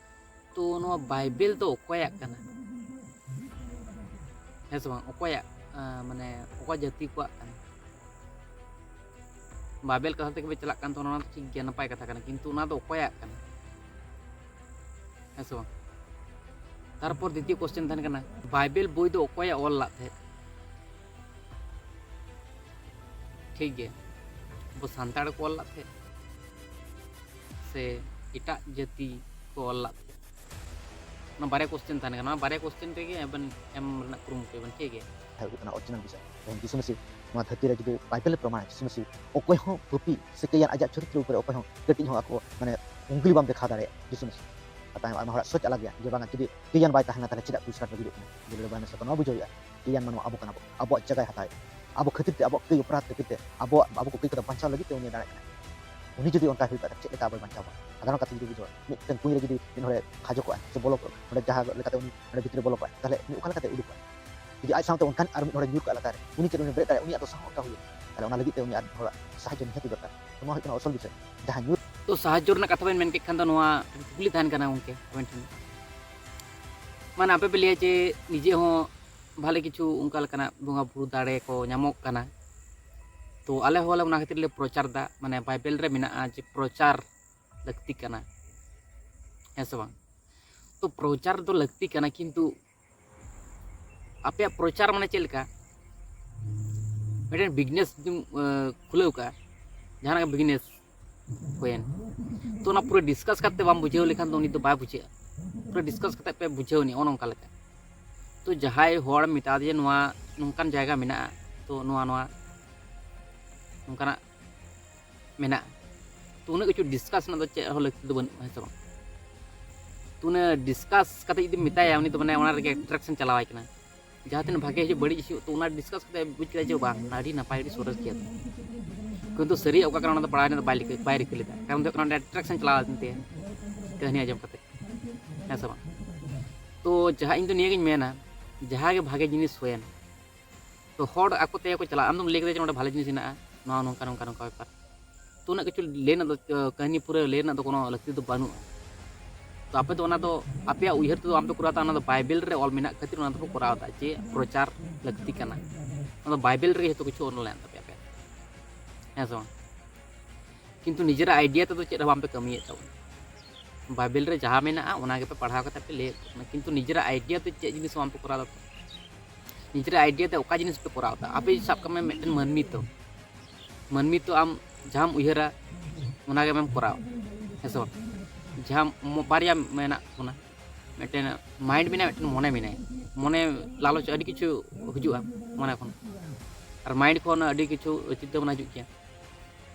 ᱛᱚ ᱱᱚᱣᱟ ᱵᱟᱭᱵᱮᱞ ᱫᱚ ᱚᱠᱚᱭᱟᱜ ᱠᱟᱱᱟ? ᱦᱮᱸ ᱥᱮ ᱵᱟᱝ? ᱚᱠᱚᱭᱟᱜ, ᱮ, ᱢᱟᱱᱮ ᱚᱠᱟ ᱡᱟᱹᱛᱤ ᱠᱚᱣᱟᱜ ᱠᱟᱱᱟ? ᱵᱟᱭᱵᱮᱞ ᱠᱟᱛᱷᱟ ᱛᱮᱜᱮ ᱯᱮ ᱪᱟᱞᱟᱜ ᱠᱟᱱ ᱛᱟᱵᱚᱱᱟ, ᱚᱱᱟ ᱫᱚ ᱴᱷᱤᱠ ᱜᱮᱭᱟ, ᱱᱟᱯᱟᱭ ᱠᱟᱛᱷᱟ ᱠᱟᱱᱟ, ᱠᱤᱱᱛᱩ ᱚᱱᱟ ᱫᱚ ᱚᱠᱚᱭᱟᱜ ᱠᱟᱱᱟ? ᱦᱮᱸ ᱥᱮ ᱵᱟᱝ? ᱛᱟᱨᱯᱚᱨ ᱫᱤᱛᱤᱭᱚ question ᱛᱟᱦᱮᱱ ᱠᱟᱱᱟ, ᱵᱟᱭᱵᱮᱞ ᱵᱳᱭ ᱫᱚ ᱚᱠᱚᱭᱮ ᱚᱞ ᱞᱟᱜ ᱛᱟᱦᱮᱸᱫ? ᱴᱷᱤᱠ ᱜᱮ, ᱟᱵᱚ ᱥᱟᱱᱛᱟᱲ ᱠᱚ ᱚᱞ ᱞᱟᱜ ᱛᱟᱦᱮᱸᱫ ᱥᱮ ᱮᱴᱟᱜ ᱡᱟᱹᱛᱤ ᱠᱚ ᱚᱞ ᱞᱟᱜ ᱛᱟᱦᱮᱸᱫ? ᱚᱱᱟ ᱵᱟᱨᱭᱟ question ᱛᱟᱦᱮᱱ ᱠᱟᱱᱟ, ᱚᱱᱟ ᱵᱟᱨᱭᱟ question ᱨᱮᱜᱮ ᱟᱵᱮᱱ ᱮᱢ ᱨᱮᱱᱟᱜ ᱠᱩᱨᱩᱢᱩᱴᱩᱭ ᱵᱮᱱ, ᱴᱷᱤᱠ ᱜᱮᱭᱟ? ᱦᱩᱭᱩᱜ ᱠᱟᱱᱟ original ᱵᱤᱥᱚᱭ᱾ ᱛᱮᱦᱮᱧ ᱡᱤᱥᱩ ᱢᱟᱹᱥᱤ ᱱᱚᱣᱟ ᱫᱷᱟᱹᱨᱛᱤ ᱨᱮ ᱡᱩᱫᱤ ᱵᱟᱭᱵᱮᱞ ᱮ ᱯᱨᱚᱢᱟᱬᱟ, ᱡᱤᱥᱩ ᱢᱟᱹᱥᱤ ᱚᱠᱚᱭ ᱦᱚᱸ ᱯᱟᱹᱯᱤ ᱥᱮ ᱠᱟᱹᱭᱟᱱ ᱟᱡᱟᱜ ᱪᱚᱨᱤᱛᱨᱚ ᱩᱯᱚᱨᱮ ᱚᱠᱚᱭ ᱦᱚᱸ ᱠᱟᱹᱴᱤᱡ ᱦᱚᱸ ᱟᱠᱚ ᱢᱟᱱᱮ ᱩᱝᱜᱩᱞᱤ ᱵᱟᱢ ᱫᱮᱠᱷᱟᱣ ᱫᱟᱲᱮᱭᱟᱜᱼᱟ ᱡᱤᱥᱩ ᱢᱟᱹᱥᱤ᱾ ᱟᱨ ᱛᱟᱭᱚᱢ ᱟᱭᱢᱟ ᱦᱚᱲᱟᱜ ᱥᱳᱪ ᱟᱞᱟᱜ ᱜᱮᱭᱟ ᱡᱮ ᱵᱟᱝᱟ ᱡᱩᱫᱤ ᱠᱟᱹᱭᱟᱱ ᱵᱟᱭ ᱛᱟᱦᱮᱸ ᱞᱮᱱᱟ ᱛᱟᱦᱞᱮ ᱪᱮᱫᱟᱜ ᱠᱨᱩᱥ ᱠᱟᱴ ᱨᱮ ᱜᱩᱡᱩᱜ ᱠᱟᱱᱟ? ᱵᱚᱞᱮ ᱵᱟᱭ ᱢᱮᱥᱟ ᱠᱚᱣᱟ᱾ ᱱᱚᱣᱟ ᱵᱩᱡᱷᱟᱹᱣ ᱦᱩᱭᱩᱜᱼᱟ, ᱠᱟᱹᱭᱟᱱ ᱢᱟᱱᱣᱟ ᱟᱵᱚ ᱠᱟᱱᱟ ᱵᱚ, ᱟᱵᱚᱣᱟᱜ ᱡᱟᱭᱜᱟᱭ ᱦᱟᱛᱟᱣᱮᱫᱼᱟ, ᱟᱵᱚ ᱠᱷᱟᱹᱛᱤᱨ ᱛᱮ, ᱟᱵᱚᱣᱟᱜ ᱠᱟᱹᱭ ᱚᱯᱨᱟᱫᱷ ᱠᱷᱟᱹᱛᱤᱨ ᱛᱮ, ᱟᱵᱚᱣᱟᱜ ᱟᱵᱚ ᱠᱚ ᱠᱟᱹᱭ ᱠᱚᱫᱚ ᱵᱟᱧᱪᱟᱣ ᱞᱟᱹᱜᱤᱫ ᱛᱮ ᱩᱱᱤ ᱫᱟᱲᱮᱭᱟᱜ ᱠᱟᱱᱟ᱾ ᱩᱱᱤ ᱡᱩᱫᱤ ᱚᱱᱠᱟ ᱦᱩᱭ ᱠᱚᱜᱼᱟ ᱛᱟᱦᱞᱮ ᱪᱮᱫ ᱞᱮᱠᱟ ᱟᱵᱚᱭ ᱵᱟᱧᱪᱟᱣ ᱠᱚᱜᱼᱟ? ᱥᱟᱫᱷᱟᱨᱚᱱ ᱠᱟᱛᱷᱟ ᱡᱩᱫᱤ ᱵᱩᱡᱷᱟᱹᱣᱟ, ᱢᱤᱫᱴᱟᱝ ᱠᱩᱸᱧ ᱨᱮ ᱡᱩᱫᱤ ᱢᱤᱫ ᱦᱚᱲᱮ ᱠᱷᱟᱡᱚ ᱠᱚᱜᱼᱟ ᱥᱮ ᱵᱚᱞᱚ ᱠᱚᱜᱼᱟ, ᱚᱸᱰᱮ ᱡᱟᱦᱟᱸ ᱞᱮᱠᱟᱛᱮ ᱩᱱᱤ ᱚᱸᱰᱮ ᱵᱷᱤᱛᱨᱤ ᱵᱚᱞᱚ ᱠᱚᱜᱼᱟ, ᱛᱟᱦᱞᱮ ᱩᱱᱤ ᱚᱠᱟ ᱞᱮᱠᱟᱛᱮ ᱩᱰᱩᱠᱚᱜᱼᱟ? ᱡᱩᱫᱤ ᱟᱡ ᱥᱟᱶᱛᱮ ᱚᱱᱠᱟᱱ ᱟᱨ ᱢᱤᱫ ᱦᱚᱲᱮ ᱧᱩᱨ ᱠᱚᱜᱼᱟ ᱞᱟᱛᱟᱨ ᱨᱮ, ᱩᱱᱤ ᱪᱮᱫ ᱩᱱᱤ ᱵᱮᱨᱮᱫ ᱫᱟᱲᱮᱭᱟᱜᱼᱟ? ᱩᱱᱤᱭᱟᱜ ᱫᱚᱥᱟ ᱦᱚᱸ ᱚᱱᱠᱟ ᱦᱩᱭᱩᱜᱼᱟ᱾ ᱛᱟᱦᱞᱮ ᱚᱱᱟ ᱞᱟᱹᱜᱤᱫ ᱛᱮ ᱩᱱᱤ ᱟᱨ ᱦᱚᱲᱟᱜ ᱥᱟᱦᱟᱡᱽᱡᱚ ᱱᱤᱦᱟᱹᱛ ᱜᱮ ᱫᱚᱨᱠᱟᱨ᱾ ᱱᱚᱣᱟ ᱦᱩᱭᱩᱜ ᱠᱟᱱᱟ ᱟᱥᱚᱞ ᱵᱤᱥᱚᱭ᱾ ᱡᱟᱦᱟᱸ ᱧᱩᱨ ᱛᱚ ᱥᱟᱦᱟᱡᱽᱡᱚ ᱨᱮᱱᱟᱜ ᱠᱟᱛᱷᱟ ᱵᱮᱱ ᱢᱮᱱ ᱠᱮᱫ ᱠᱷᱟᱱ ᱫᱚ ᱱᱚᱣᱟ ᱠᱩᱠᱞᱤ ᱛᱟᱦᱮᱱ ᱠᱟᱱᱟ ᱜᱚᱢᱠᱮ ᱟᱵᱮᱱ ᱴᱷᱮᱱ᱾ ᱢᱟᱱᱮ ᱟᱯᱮ ᱯᱮ ᱞᱟᱹᱭᱟ ᱡᱮ ᱱᱤᱡᱮ ᱦᱚᱸ ᱵᱷᱟᱞᱮ ᱠᱤᱪᱷᱩ ᱚᱱᱠᱟ ᱞᱮᱠᱟᱱᱟᱜ ᱵᱚᱸᱜᱟ ᱵᱩᱨᱩ ᱫᱟᱲᱮ ᱠᱚ ᱧᱟᱢᱚᱜ ᱠᱟᱱᱟ, ᱛᱚ ᱟᱞᱮ ᱦᱚᱸᱞᱮ ᱚᱱᱟ ᱠᱷᱟᱹᱛᱤᱨ ᱞᱮ ᱯᱨᱚᱪᱟᱨ ᱫᱟ᱾ ᱢᱟᱱᱮ ᱵᱟᱭᱵᱮᱞ ᱨᱮ ᱢᱮᱱᱟᱜᱼᱟ ᱡᱮ ᱯᱨᱚᱪᱟᱨ ᱞᱟᱹᱠᱛᱤ ᱠᱟᱱᱟ, ᱦᱮᱸ ᱥᱮ ᱵᱟᱝ? ᱛᱚ ᱯᱨᱚᱪᱟᱨ ᱫᱚ ᱞᱟᱹᱠᱛᱤ ᱠᱟᱱᱟ, ᱠᱤᱱᱛᱩ ᱟᱯᱮᱭᱟᱜ ᱯᱨᱚᱪᱟᱨ ᱢᱟᱱᱮ ᱪᱮᱫ ᱞᱮᱠᱟ? ᱢᱤᱫᱴᱮᱱ ᱵᱤᱡᱽᱱᱮᱥ ᱡᱩᱫᱤᱢ ᱠᱷᱩᱞᱟᱹᱣ ᱠᱟᱜᱼᱟ, ᱡᱟᱦᱟᱱᱟᱜ ᱜᱮ ᱵᱤᱡᱽᱱᱮᱥ ᱦᱩᱭᱮᱱ, ᱛᱚ ᱚᱱᱟ ᱯᱩᱨᱟᱹ ᱰᱤᱥᱠᱟᱥ ᱠᱟᱛᱮ ᱵᱟᱢ ᱵᱩᱡᱷᱟᱹᱣ ᱞᱮᱠᱷᱟᱱ ᱫᱚ ᱩᱱᱤ ᱫᱚ ᱵᱟᱭ ᱵᱩᱡᱷᱟᱹᱜᱼᱟ᱾ ᱯᱩᱨᱟᱹ ᱰᱤᱥᱠᱟᱥ ᱠᱟᱛᱮ ᱯᱮ ᱵᱩᱡᱷᱟᱹᱣ ᱱᱤᱭᱟ, ᱚᱱᱮ ᱚᱱᱠᱟ ᱞᱮᱠᱟ᱾ ᱛᱚ ᱡᱟᱦᱟᱸᱭ ᱦᱚᱲ ᱢᱮᱛᱟ ᱫᱮᱭᱟ ᱱᱚᱣᱟ ᱱᱚᱝᱠᱟᱱ ᱡᱟᱭᱜᱟ ᱢᱮᱱᱟᱜᱼᱟ, ᱛᱚ ᱱᱚᱣᱟ ᱱᱚᱣᱟ ᱱᱚᱝᱠᱟᱱᱟᱜ ᱢᱮᱱᱟᱜᱼᱟ, ᱛᱚ ᱩᱱᱟᱹᱜ ᱠᱤᱪᱷᱩ ᱰᱤᱥᱠᱟᱥ ᱨᱮᱱᱟᱜ ᱫᱚ ᱪᱮᱫ ᱦᱚᱸ ᱞᱟᱹᱠᱛᱤ ᱫᱚ ᱵᱟᱹᱱᱩᱜᱼᱟ, ᱦᱮᱸ ᱥᱮ ᱵᱟᱝ? ᱛᱚ ᱩᱱᱟᱹᱜ ᱰᱤᱥᱠᱟᱥ ᱠᱟᱛᱮ ᱡᱩᱫᱤᱢ ᱢᱮᱛᱟᱭᱟ, ᱩᱱᱤ ᱫᱚ ᱢᱟᱱᱮ ᱚᱱᱟ ᱨᱮᱜᱮ ᱟᱴᱨᱟᱠᱥᱚᱱ ᱪᱟᱞᱟᱣ ᱟᱭ ᱠᱟᱱᱟ᱾ ᱡᱟᱦᱟᱸ ᱛᱤᱱᱟᱹᱜ ᱵᱷᱟᱜᱮ ᱦᱤᱡᱩᱜ ᱵᱟᱹᱲᱤᱡ ᱦᱤᱡᱩᱜ, ᱛᱚ ᱚᱱᱟ ᱰᱤᱥᱠᱟᱥ ᱠᱟᱛᱮ ᱵᱩᱡᱽ ᱠᱮᱫᱟ ᱡᱮ ᱵᱟᱝ, ᱟᱹᱰᱤ ᱱᱟᱯᱟᱭ, ᱟᱹᱰᱤ ᱥᱚᱨᱮᱥ ᱜᱮᱭᱟ᱾ ᱠᱤᱱᱛᱩ ᱥᱟᱹᱨᱤᱭᱟᱜ ᱚᱠᱟ ᱠᱟᱱᱟ ᱚᱱᱟ ᱫᱚ ᱵᱟᱲᱟᱭ ᱨᱮᱱᱟᱜ ᱵᱟᱭ ᱨᱤᱠᱟᱹ ᱵᱟᱭ ᱨᱤᱠᱟᱹ ᱞᱮᱫᱟ᱾ ᱠᱟᱨᱚᱱ ᱫᱚ ᱦᱩᱭᱩᱜ ᱠᱟᱱᱟ ᱚᱸᱰᱮ ᱟᱴᱨᱟᱠᱥᱚᱱ ᱪᱟᱞᱟᱣ ᱮᱱ ᱛᱟᱭᱟ ᱠᱟᱹᱦᱱᱤ ᱟᱸᱡᱚᱢ ᱠᱟᱛᱮ, ᱦᱮᱸ ᱥᱮ ᱵᱟᱝ? ᱛᱚ ᱡᱟᱦᱟᱸ ᱤᱧ ᱫᱚ ᱱᱤᱭᱟᱹᱜᱤᱧ ᱢᱮᱱᱟ, ᱡᱟᱦᱟᱸ ᱜᱮ ᱵᱷᱟᱜᱮ ᱡᱤᱱᱤᱥ ᱦᱩᱭᱮᱱ, ᱛᱚ ᱦᱚᱲ ᱟᱠᱚ ᱛᱮᱜᱮ ᱠᱚ ᱪᱟᱞᱟᱜᱼᱟ᱾ ᱟᱢ ᱫᱚᱢ ᱞᱟᱹᱭ ᱠᱮᱫᱟ ᱡᱮ ᱱᱚᱰᱮ ᱵᱷᱟᱞᱮ ᱡᱤᱱᱤᱥ ᱦᱮᱱᱟᱜᱼᱟ, ᱱᱚᱣᱟ ᱱᱚᱝᱠᱟ ᱱᱚᱝᱠᱟ ᱱᱚᱝᱠᱟ ᱵᱮᱯᱟᱨ, ᱛᱚ ᱩᱱᱟᱹᱜ ᱠᱤᱪᱷᱩ ᱞᱟᱹᱭ ᱨᱮᱱᱟᱜ ᱫᱚ, ᱠᱟᱹᱦᱱᱤ ᱯᱩᱨᱟᱹ ᱞᱟᱹᱭ ᱨᱮᱱᱟᱜ ᱫᱚ ᱠᱳᱱᱳ ᱞᱟᱹᱠᱛᱤ ᱫᱚ ᱵᱟᱹᱱᱩᱜᱼᱟ᱾ ᱛᱚ ᱟᱯᱮ ᱫᱚ ᱚᱱᱟ ᱫᱚ ᱟᱯᱮᱭᱟᱜ ᱩᱭᱦᱟᱹᱨ ᱛᱮᱫᱚ ᱟᱢ ᱯᱮ ᱠᱚᱨᱟᱣ ᱮᱫᱟ, ᱚᱱᱟ ᱫᱚ ᱵᱟᱭᱵᱮᱞ ᱨᱮ ᱚᱞ ᱢᱮᱱᱟᱜ ᱠᱷᱟᱹᱛᱤᱨ ᱚᱱᱟ ᱫᱚᱯᱮ ᱠᱚᱨᱟᱣ ᱮᱫᱟ ᱡᱮ ᱯᱨᱚᱪᱟᱨ ᱞᱟᱹᱠᱛᱤ ᱠᱟᱱᱟ᱾ ᱚᱱᱟ ᱫᱚ ᱵᱟᱭᱵᱮᱞ ᱨᱮᱜᱮ ᱡᱚᱛᱚ ᱠᱤᱪᱷᱩ ᱚᱞ ᱢᱮᱱᱟᱜ ᱛᱟᱯᱮᱭᱟ ᱟᱯᱮᱭᱟᱜ, ᱦᱮᱸ ᱥᱮ ᱵᱟᱝ? ᱠᱤᱱᱛᱩ ᱱᱤᱡᱮᱨᱟᱜ ᱟᱭᱰᱤᱭᱟ ᱛᱮᱫᱚ ᱪᱮᱫ ᱦᱚᱸ ᱵᱟᱝᱯᱮ ᱠᱟᱹᱢᱤᱭᱮᱫ ᱛᱟᱵᱚᱱᱟ᱾ ᱵᱟᱭᱵᱮᱞ ᱨᱮ ᱡᱟᱦᱟᱸ ᱢᱮᱱᱟᱜᱼᱟ ᱚᱱᱟ ᱜᱮᱯᱮ ᱯᱟᱲᱦᱟᱣ ᱠᱟᱛᱮ ᱯᱮ ᱞᱟᱹᱭᱮᱫ ᱛᱟᱵᱚᱱᱟ, ᱠᱤᱱᱛᱩ ᱱᱤᱡᱮᱨᱟᱜ ᱟᱭᱰᱤᱭᱟ ᱛᱮ ᱪᱮᱫ ᱡᱤᱱᱤᱥ ᱦᱚᱸ ᱵᱟᱝᱯᱮ ᱠᱚᱨᱟᱣ ᱫᱟ᱾ ᱱᱤᱡᱮᱨᱟᱜ ᱟᱭᱰᱤᱭᱟ ᱛᱮ ᱚᱠᱟ ᱡᱤᱱᱤᱥ ᱯᱮ ᱠᱚᱨᱟᱣ ᱮᱫᱟ? ᱟᱯᱮ ᱥᱟᱵ ᱠᱟᱜ ᱢᱮ ᱢᱤᱫᱴᱮᱱ ᱢᱟᱹᱱᱢᱤ ᱛᱚ, ᱢᱟᱹᱱᱢᱤ ᱛᱚ ᱟᱢ ᱡᱟᱦᱟᱸᱢ ᱩᱭᱦᱟᱹᱨᱟ ᱚᱱᱟ ᱜᱮ ᱟᱢᱮᱢ ᱠᱚᱨᱟᱣᱟ, ᱦᱮᱸ ᱥᱮ ᱵᱟᱝ? ᱡᱟᱦᱟᱸ ᱢᱚ-, ᱵᱟᱨᱭᱟ ᱢᱮᱱᱟᱜ ᱵᱚᱱᱟ, ᱢᱤᱫᱴᱮᱱ ᱢᱟᱭᱤᱱᱰ ᱢᱮᱱᱟᱭᱟ, ᱢᱤᱫᱴᱮᱱ ᱢᱚᱱᱮ ᱢᱮᱱᱟᱭᱟ᱾ ᱢᱚᱱᱮ ᱞᱟᱞᱚᱪ ᱟᱹᱰᱤ ᱠᱤᱪᱷᱩ ᱦᱤᱡᱩᱜᱼᱟ ᱢᱚᱱᱮ ᱠᱷᱚᱱ, ᱟᱨ ᱢᱟᱭᱤᱱᱰ ᱠᱷᱚᱱ ᱟᱹᱰᱤ ᱠᱤᱪᱷᱩ ᱪᱤᱱᱛᱟᱹ ᱵᱷᱟᱵᱽᱱᱟ ᱦᱤᱡᱩᱜ ᱜᱮᱭᱟ᱾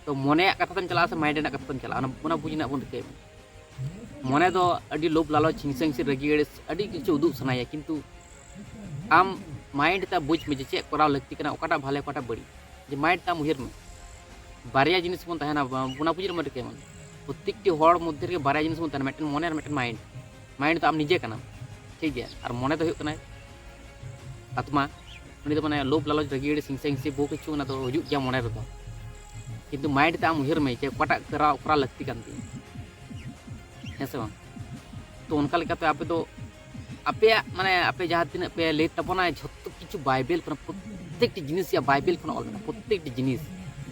ᱛᱚ ᱢᱚᱱᱮᱭᱟᱜ ᱠᱟᱛᱷᱟ ᱛᱮᱢ ᱪᱟᱞᱟᱜᱼᱟ ᱥᱮ ᱢᱟᱭᱤᱱᱰ ᱨᱮᱱᱟᱜ ᱠᱟᱛᱷᱟ ᱛᱮᱢ ᱪᱟᱞᱟᱜᱼᱟ, ᱚᱱᱟ, ᱚᱱᱟ ᱵᱩᱡᱽ ᱨᱮᱱᱟᱜ ᱵᱚᱱ ᱨᱤᱠᱟᱹᱭ ᱢᱟ᱾ ᱢᱚᱱᱮ ᱫᱚ ᱟᱹᱰᱤ ᱞᱳᱵᱷ ᱞᱟᱞᱚᱪ, ᱦᱤᱝᱥᱟᱹ ᱦᱤᱝᱥᱤ, ᱨᱟᱹᱜᱤ ᱟᱹᱲᱤᱥ, ᱟᱹᱰᱤ ᱠᱤᱪᱷᱩ ᱩᱫᱩᱜ ᱥᱟᱱᱟᱭᱟ, ᱠᱤᱱᱛᱩ ᱟᱢ ᱢᱟᱭᱤᱱᱰ ᱛᱮ ᱵᱩᱡᱽ ᱢᱮ ᱡᱮ ᱪᱮᱫ ᱠᱚᱨᱟᱣ ᱞᱟᱹᱠᱛᱤ ᱠᱟᱱᱟ, ᱚᱠᱟᱴᱟᱜ ᱵᱷᱟᱞᱮ, ᱚᱠᱟᱴᱟᱜ ᱵᱟᱹᱲᱤᱡ, ᱡᱮ ᱢᱟᱭᱤᱱᱰ ᱛᱮ ᱟᱢ ᱩᱭᱦᱟᱹᱨ ᱢᱮ᱾ ᱵᱟᱨᱭᱟ ᱡᱤᱱᱤᱥ ᱵᱚᱱ ᱛᱟᱦᱮᱱᱟ, ᱵᱚᱱᱟ ᱯᱩᱡᱤ ᱨᱮ ᱢᱟᱹᱨᱤᱠ ᱮᱢᱟᱱ᱾ ᱯᱨᱚᱛᱮᱠᱴᱤ ᱦᱚᱲ ᱢᱚᱫᱽᱫᱷᱮ ᱨᱮᱜᱮ ᱵᱟᱨᱭᱟ ᱡᱤᱱᱤᱥ ᱵᱚᱱ ᱛᱟᱦᱮᱱᱟ, ᱢᱤᱫᱴᱮᱱ ᱢᱚᱱᱮ ᱟᱨ ᱢᱤᱫᱴᱮᱱ ᱢᱟᱭᱤᱱᱰ᱾ ᱢᱟᱭᱤᱱᱰ ᱫᱚ ᱟᱢ ᱱᱤᱡᱮ ᱠᱟᱱᱟᱢ, ᱴᱷᱤᱠ ᱜᱮᱭᱟ, ᱟᱨ ᱢᱚᱱᱮ ᱫᱚ ᱦᱩᱭᱩᱜ ᱠᱟᱱᱟ ᱟᱛᱢᱟ᱾ ᱩᱱᱤ ᱫᱚ ᱢᱟᱱᱮ ᱞᱳᱵᱷ ᱞᱟᱞᱚᱪ ᱨᱟᱹᱜᱤ ᱟᱹᱲᱤᱥ ᱦᱤᱝᱥᱟ ᱦᱤᱝᱥᱤ ᱵᱚᱦᱩ ᱠᱤᱪᱷᱩ ᱚᱱᱟ ᱫᱚ ᱦᱤᱡᱩᱜ ᱜᱮᱭᱟ ᱢᱚᱱᱮ ᱨᱮᱫᱚ᱾ ᱠᱤᱱᱛᱩ ᱢᱟᱭᱤᱱᱰ ᱛᱮ ᱟᱢ ᱩᱭᱦᱟᱹᱨ ᱢᱮ ᱡᱮ ᱚᱠᱟᱴᱟᱜ ᱠᱚᱨᱟᱣ ᱠᱚᱨᱟᱣ ᱞᱟᱹᱠᱛᱤ ᱠᱟᱱ ᱛᱤᱧᱟᱹ, ᱦᱮᱸ ᱥᱮ ᱵᱟᱝ? ᱛᱚ ᱚᱱᱠᱟ ᱞᱮᱠᱟᱛᱮ ᱟᱯᱮ ᱫᱚ ᱟᱯᱮᱭᱟᱜ ᱢᱟᱱᱮ ᱟᱯᱮ ᱡᱟᱦᱟᱸ ᱛᱤᱱᱟᱹᱜ ᱯᱮ ᱞᱟᱹᱭ ᱛᱟᱵᱚᱱᱟ ᱡᱷᱚᱛᱚ ᱠᱤᱪᱷᱩ ᱵᱟᱭᱵᱮᱞ ᱠᱷᱚᱱᱟᱜ, ᱯᱨᱚᱛᱛᱮᱠᱴᱤ ᱡᱤᱱᱤᱥ ᱭᱟ ᱵᱟᱭᱵᱮᱞ ᱠᱷᱚᱱᱟᱜ ᱚᱞ ᱢᱮᱱᱟᱜᱼᱟ᱾ ᱯᱨᱚᱛᱛᱮᱠᱴᱤ ᱡᱤᱱᱤᱥ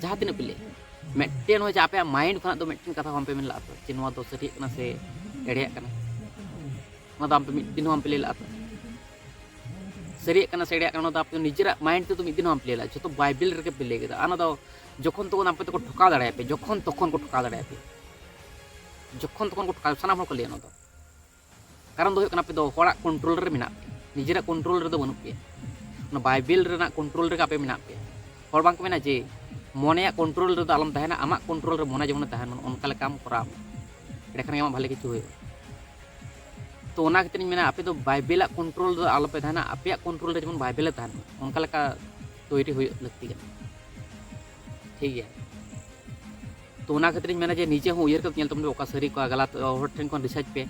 ᱡᱟᱦᱟᱸ ᱛᱤᱱᱟᱹᱜ ᱯᱮ ᱞᱟᱹᱭ, ᱢᱤᱫᱴᱮᱱ ᱦᱚᱸ ᱡᱮ ᱟᱯᱮᱭᱟᱜ ᱢᱟᱭᱤᱱᱰ ᱠᱷᱚᱱᱟᱜ ᱫᱚ ᱢᱤᱫᱴᱮᱱ ᱠᱟᱛᱷᱟ ᱦᱚᱸ ᱵᱟᱝᱯᱮ ᱢᱮᱱ ᱞᱟᱜᱼᱟ ᱛᱚ ᱡᱮ ᱱᱚᱣᱟ ᱫᱚ ᱥᱟᱹᱨᱤᱭᱟᱜ ᱠᱟᱱᱟ ᱥᱮ ᱮᱲᱮᱭᱟᱜ ᱠᱟᱱᱟ, ᱚᱱᱟ ᱫᱚ ᱟᱯᱮ ᱢᱤᱫ ᱫᱤᱱ ᱦᱚᱸ ᱵᱟᱝᱯᱮ ᱞᱟᱹᱭ ᱞᱟᱜᱼᱟ ᱛᱚ᱾ ᱥᱟᱹᱨᱤᱭᱟᱜ ᱠᱟᱱᱟ ᱥᱮ ᱮᱲᱮᱭᱟᱜ ᱠᱟᱱᱟ ᱚᱱᱟ ᱫᱚ ᱟᱯᱮ ᱫᱚ ᱱᱤᱡᱮᱨᱟᱜ ᱢᱟᱭᱤᱱᱰ ᱛᱮᱫᱚ ᱢᱤᱫ ᱫᱤᱱ ᱦᱚᱸ ᱵᱟᱝᱯᱮ ᱞᱟᱹᱭ ᱞᱟᱜᱼᱟ, ᱡᱷᱚᱛᱚ ᱵᱟᱭᱵᱮᱞ ᱨᱮᱜᱮ ᱯᱮ ᱞᱟᱹᱭ ᱠᱮᱫᱟ᱾ ᱚᱱᱟ ᱫᱚ ᱡᱚᱠᱷᱚᱱ ᱛᱚᱠᱷᱚᱱ ᱟᱯᱮ ᱫᱚᱠᱚ ᱴᱷᱚᱠᱟᱣ ᱫᱟᱲᱮᱭᱟᱯᱮ, ᱡᱚᱠᱷᱚᱱ ᱛᱚᱠᱷᱚᱱ ᱠᱚ ᱴᱷᱚᱠᱟᱣ ᱫᱟᱲᱮᱭᱟᱯᱮ, ᱡᱚᱠᱷᱚᱱ ᱛᱚᱠᱷᱚᱱ ᱠᱚ ᱴᱷᱚᱠᱟᱣ, ᱥᱟᱱᱟᱢ ᱦᱚᱲ ᱠᱚ ᱞᱟᱹᱭᱟ ᱚᱱᱟ ᱫᱚ᱾ ᱠᱟᱨᱚᱱ ᱫᱚ ᱦᱩᱭᱩᱜ ᱠᱟᱱᱟ ᱟᱯᱮ ᱫᱚ ᱦᱚᱲᱟᱜ ᱠᱚᱱᱴᱨᱳᱞ ᱨᱮ ᱢᱮᱱᱟᱜ ᱯᱮᱭᱟ, ᱱᱤᱡᱮᱨᱟᱜ ᱠᱚᱱᱴᱨᱳᱞ ᱨᱮᱫᱚ ᱵᱟᱹᱱᱩᱜ ᱯᱮᱭᱟ᱾ ᱚᱱᱟ ᱵᱟᱭᱵᱮᱞ ᱨᱮᱱᱟᱜ ᱠᱚᱱᱴᱨᱳᱞ ᱨᱮᱜᱮ ᱟᱯᱮ ᱢᱮᱱᱟᱜ ᱯᱮᱭᱟ᱾ ᱦᱚᱲ ᱵᱟᱝᱠᱚ ᱢᱮᱱᱟ ᱡᱮ ᱢᱚᱱᱮᱭᱟᱜ ᱠᱚᱱᱴᱨᱳᱞ ᱨᱮᱫᱚ ᱟᱞᱚᱢ ᱛᱟᱦᱮᱱᱟ, ᱟᱢᱟᱜ ᱠᱚᱱᱴᱨᱳᱞ ᱨᱮ ᱢᱚᱱᱮ ᱡᱮᱢᱚᱱᱮ ᱛᱟᱦᱮᱱ ᱢᱟ, ᱚᱱᱠᱟ ᱞᱮᱠᱟᱢ ᱠᱚᱨᱟᱣ ᱢᱟ, ᱮᱸᱰᱮᱠᱷᱟᱱ ᱜᱮ ᱟᱢᱟᱜ ᱵᱷᱟᱞᱮ ᱠᱤᱪᱷᱩ ᱦᱩᱭᱩᱜᱼᱟ᱾ ᱛᱚ ᱚᱱᱟ ᱠᱷᱟᱹᱛᱤᱨᱤᱧ ᱢᱮᱱᱟ ᱟᱯᱮ ᱫᱚ ᱵᱟᱭᱵᱮᱞᱟᱜ ᱠᱚᱱᱴᱨᱳᱞ ᱨᱮᱫᱚ ᱟᱞᱚᱯᱮ ᱛᱟᱦᱮᱱᱟ, ᱟᱯᱮᱭᱟᱜ ᱠᱚᱱᱴᱨᱳᱞ ᱨᱮ ᱡᱮᱢᱚᱱ ᱵᱟᱭᱵᱮᱞᱮ ᱛᱟᱦᱮᱱ ᱢᱟ, ᱚᱱᱠᱟ ᱞᱮᱠᱟ ᱛᱳᱭᱨᱤ ᱦᱩᱭᱩᱜ ᱞᱟᱹᱠᱛᱤ ᱠᱟᱱᱟ᱾ ᱴᱷᱤᱠ ᱜᱮᱭᱟ? ᱛᱚ ᱚᱱᱟ ᱠᱷᱟᱹᱛᱤᱨᱤᱧ ᱢᱮᱱᱟ ᱡᱮ ᱱᱤᱡᱮ ᱦᱚᱸ ᱩᱭᱦᱟᱹᱨ ᱠᱟᱛᱮ ᱧᱮᱞ ᱛᱟᱵᱚᱱ ᱯᱮ, ᱚᱠᱟ ᱥᱟᱹᱨᱤ ᱚᱠᱟ ᱜᱟᱞᱟᱛ, ᱦᱚᱲ ᱴᱷᱮᱱ ᱠᱷᱚᱱ ᱨᱤᱥᱟᱨᱪ ᱯᱮ᱾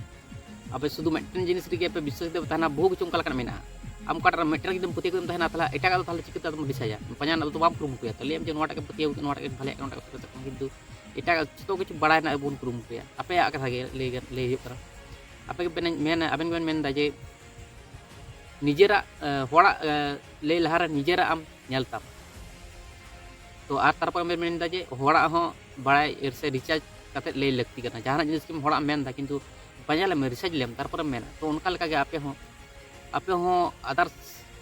ᱟᱯᱮ ᱥᱩᱫᱷᱩ ᱢᱤᱫᱴᱮᱱ ᱡᱤᱱᱤᱥ ᱨᱮᱜᱮ ᱟᱯᱮ ᱵᱤᱥᱥᱟᱹᱥ ᱠᱟᱛᱮ ᱯᱮ ᱛᱟᱦᱮᱱᱟ, ᱵᱚᱦᱩ ᱠᱤᱪᱷᱩ ᱚᱱᱠᱟ ᱞᱮᱠᱟᱱᱟᱜ ᱢᱮᱱᱟᱜᱼᱟ᱾ ᱟᱢ ᱚᱠᱟᱴᱟᱜ ᱨᱮ ᱢᱤᱫᱴᱮᱱ ᱡᱩᱫᱤᱢ ᱯᱟᱹᱛᱭᱟᱹᱣ ᱠᱟᱛᱮᱢ ᱛᱟᱦᱮᱱᱟ, ᱛᱟᱦᱚᱞᱮ ᱮᱴᱟᱜᱟᱜ ᱫᱚ ᱛᱟᱦᱚᱞᱮ ᱪᱤᱠᱟᱹᱛᱮ ᱟᱫᱚᱢ ᱨᱤᱥᱟᱨᱪᱟ? ᱯᱟᱸᱡᱟ ᱨᱮᱱᱟᱜ ᱫᱚ ᱵᱟᱢ ᱠᱩᱨᱩᱢᱩᱴᱩᱭᱟ᱾ ᱛᱚ ᱞᱟᱹᱭᱟᱢ ᱡᱮ ᱱᱚᱣᱟᱴᱟᱜ ᱜᱮ ᱯᱟᱹᱛᱭᱟᱹᱣ ᱠᱟᱛᱮ ᱱᱚᱣᱟᱴᱟᱜ ᱜᱮ ᱵᱷᱟᱞᱮᱭᱟᱜ ᱠᱟᱱᱟ, ᱱᱚᱣᱟᱴᱟᱜ ᱜᱮ ᱥᱚᱨᱮᱥᱟᱜ ᱠᱟᱱᱟ, ᱠᱤᱱᱛᱩ ᱮᱴᱟᱜᱟᱜ ᱡᱚᱛᱚ ᱠᱤᱪᱷᱩ ᱵᱟᱲᱟᱭ ᱨᱮᱱᱟᱜ ᱵᱚᱱ ᱠᱩᱨᱩᱢᱩᱴᱩᱭᱟ᱾ ᱟᱯᱮᱭᱟᱜ ᱠᱟᱛᱷᱟ ᱜᱮ ᱞᱟᱹᱭ ᱜᱟᱱ-, ᱞᱟᱹᱭ ᱦᱩᱭᱩᱜ ᱠᱟᱱᱟ᱾ ᱟᱯᱮ ᱜᱮᱯᱮ ᱢᱮᱱᱟ, ᱟᱵᱮᱱ ᱜᱮᱵᱮᱱ ᱢᱮᱱᱫᱟ ᱡᱮ ᱱᱤᱡᱮᱨᱟᱜ, ᱮ, ᱦᱚᱲᱟᱜ, ᱮ, ᱞᱟᱹᱭ ᱞᱟᱦᱟᱨᱮ ᱱᱤᱡᱮᱨᱟᱜ ᱟᱢ ᱧᱮᱞ ᱛᱟᱢ᱾ ᱛᱚ ᱟᱨ ᱛᱟᱨᱯᱚᱨᱮ ᱵᱮᱱ ᱢᱮᱱᱫᱟ ᱡᱮ ᱦᱚᱲᱟᱜ ᱦᱚᱸ ᱵᱟᱲᱟᱭ ᱥᱮ ᱨᱤᱥᱟᱨᱪ ᱠᱟᱛᱮ ᱞᱟᱹᱭ ᱞᱟᱹᱠᱛᱤ ᱠᱟᱱᱟ᱾ ᱡᱟᱦᱟᱱᱟᱜ ᱡᱤᱱᱤᱥ ᱜᱮᱢ ᱦᱚᱲᱟᱜ ᱮᱢ ᱢᱮᱱᱫᱟ, ᱠᱤᱱᱛᱩ ᱯᱟᱸᱡᱟ ᱞᱮᱢ, ᱨᱤᱥᱟᱨᱪ ᱞᱮᱢ, ᱛᱟᱨᱯᱚᱨᱮᱢ ᱢᱮᱱᱟ᱾ ᱛᱚ ᱚᱱᱠᱟ ᱞᱮᱠᱟᱜᱮ ᱟᱯᱮ ᱦᱚᱸ, ᱟᱯᱮ ᱦᱚᱸ ᱟᱫᱟᱨᱥ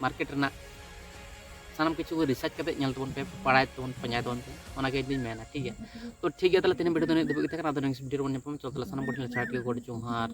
ᱢᱟᱨᱠᱮᱴ ᱨᱮᱱᱟᱜ ᱥᱟᱱᱟᱢ ᱠᱤᱪᱷᱩ ᱜᱮ ᱨᱤᱥᱟᱨᱪ ᱠᱟᱛᱮ ᱧᱮᱞ ᱛᱟᱵᱚᱱ ᱯᱮ, ᱵᱟᱲᱟᱭ ᱛᱟᱵᱚᱱ, ᱯᱟᱸᱡᱟᱭ ᱛᱟᱵᱚᱱ ᱯᱮ, ᱚᱱᱟᱜᱮ ᱤᱧ ᱫᱩᱧ ᱢᱮᱱᱟ᱾ ᱴᱷᱤᱠ ᱜᱮᱭᱟ? ᱛᱚ ᱴᱷᱤᱠ ᱜᱮᱭᱟ, ᱛᱟᱦᱚᱞᱮ ᱛᱮᱦᱮᱧ ᱵᱷᱤᱰᱤᱭᱳ ᱫᱚ ᱱᱤᱱᱟᱹᱜ ᱫᱷᱟᱹᱵᱤᱡ ᱜᱮ ᱛᱟᱦᱮᱸ ᱠᱟᱱᱟ᱾ ᱟᱫᱚ ᱱᱮᱠᱥᱴ ᱵᱷᱤᱰᱤᱭᱳ ᱨᱮᱵᱚᱱ ᱧᱟᱯᱟᱢᱟ᱾ ᱪᱚᱞᱚ ᱛᱟᱦᱚᱞᱮ ᱥᱟᱱᱟᱢ ᱠᱚ ᱴᱷᱮᱱ ᱡᱚᱦᱟᱨ ᱜᱮ, ᱜᱚᱰ ᱡᱚᱦᱟᱨ᱾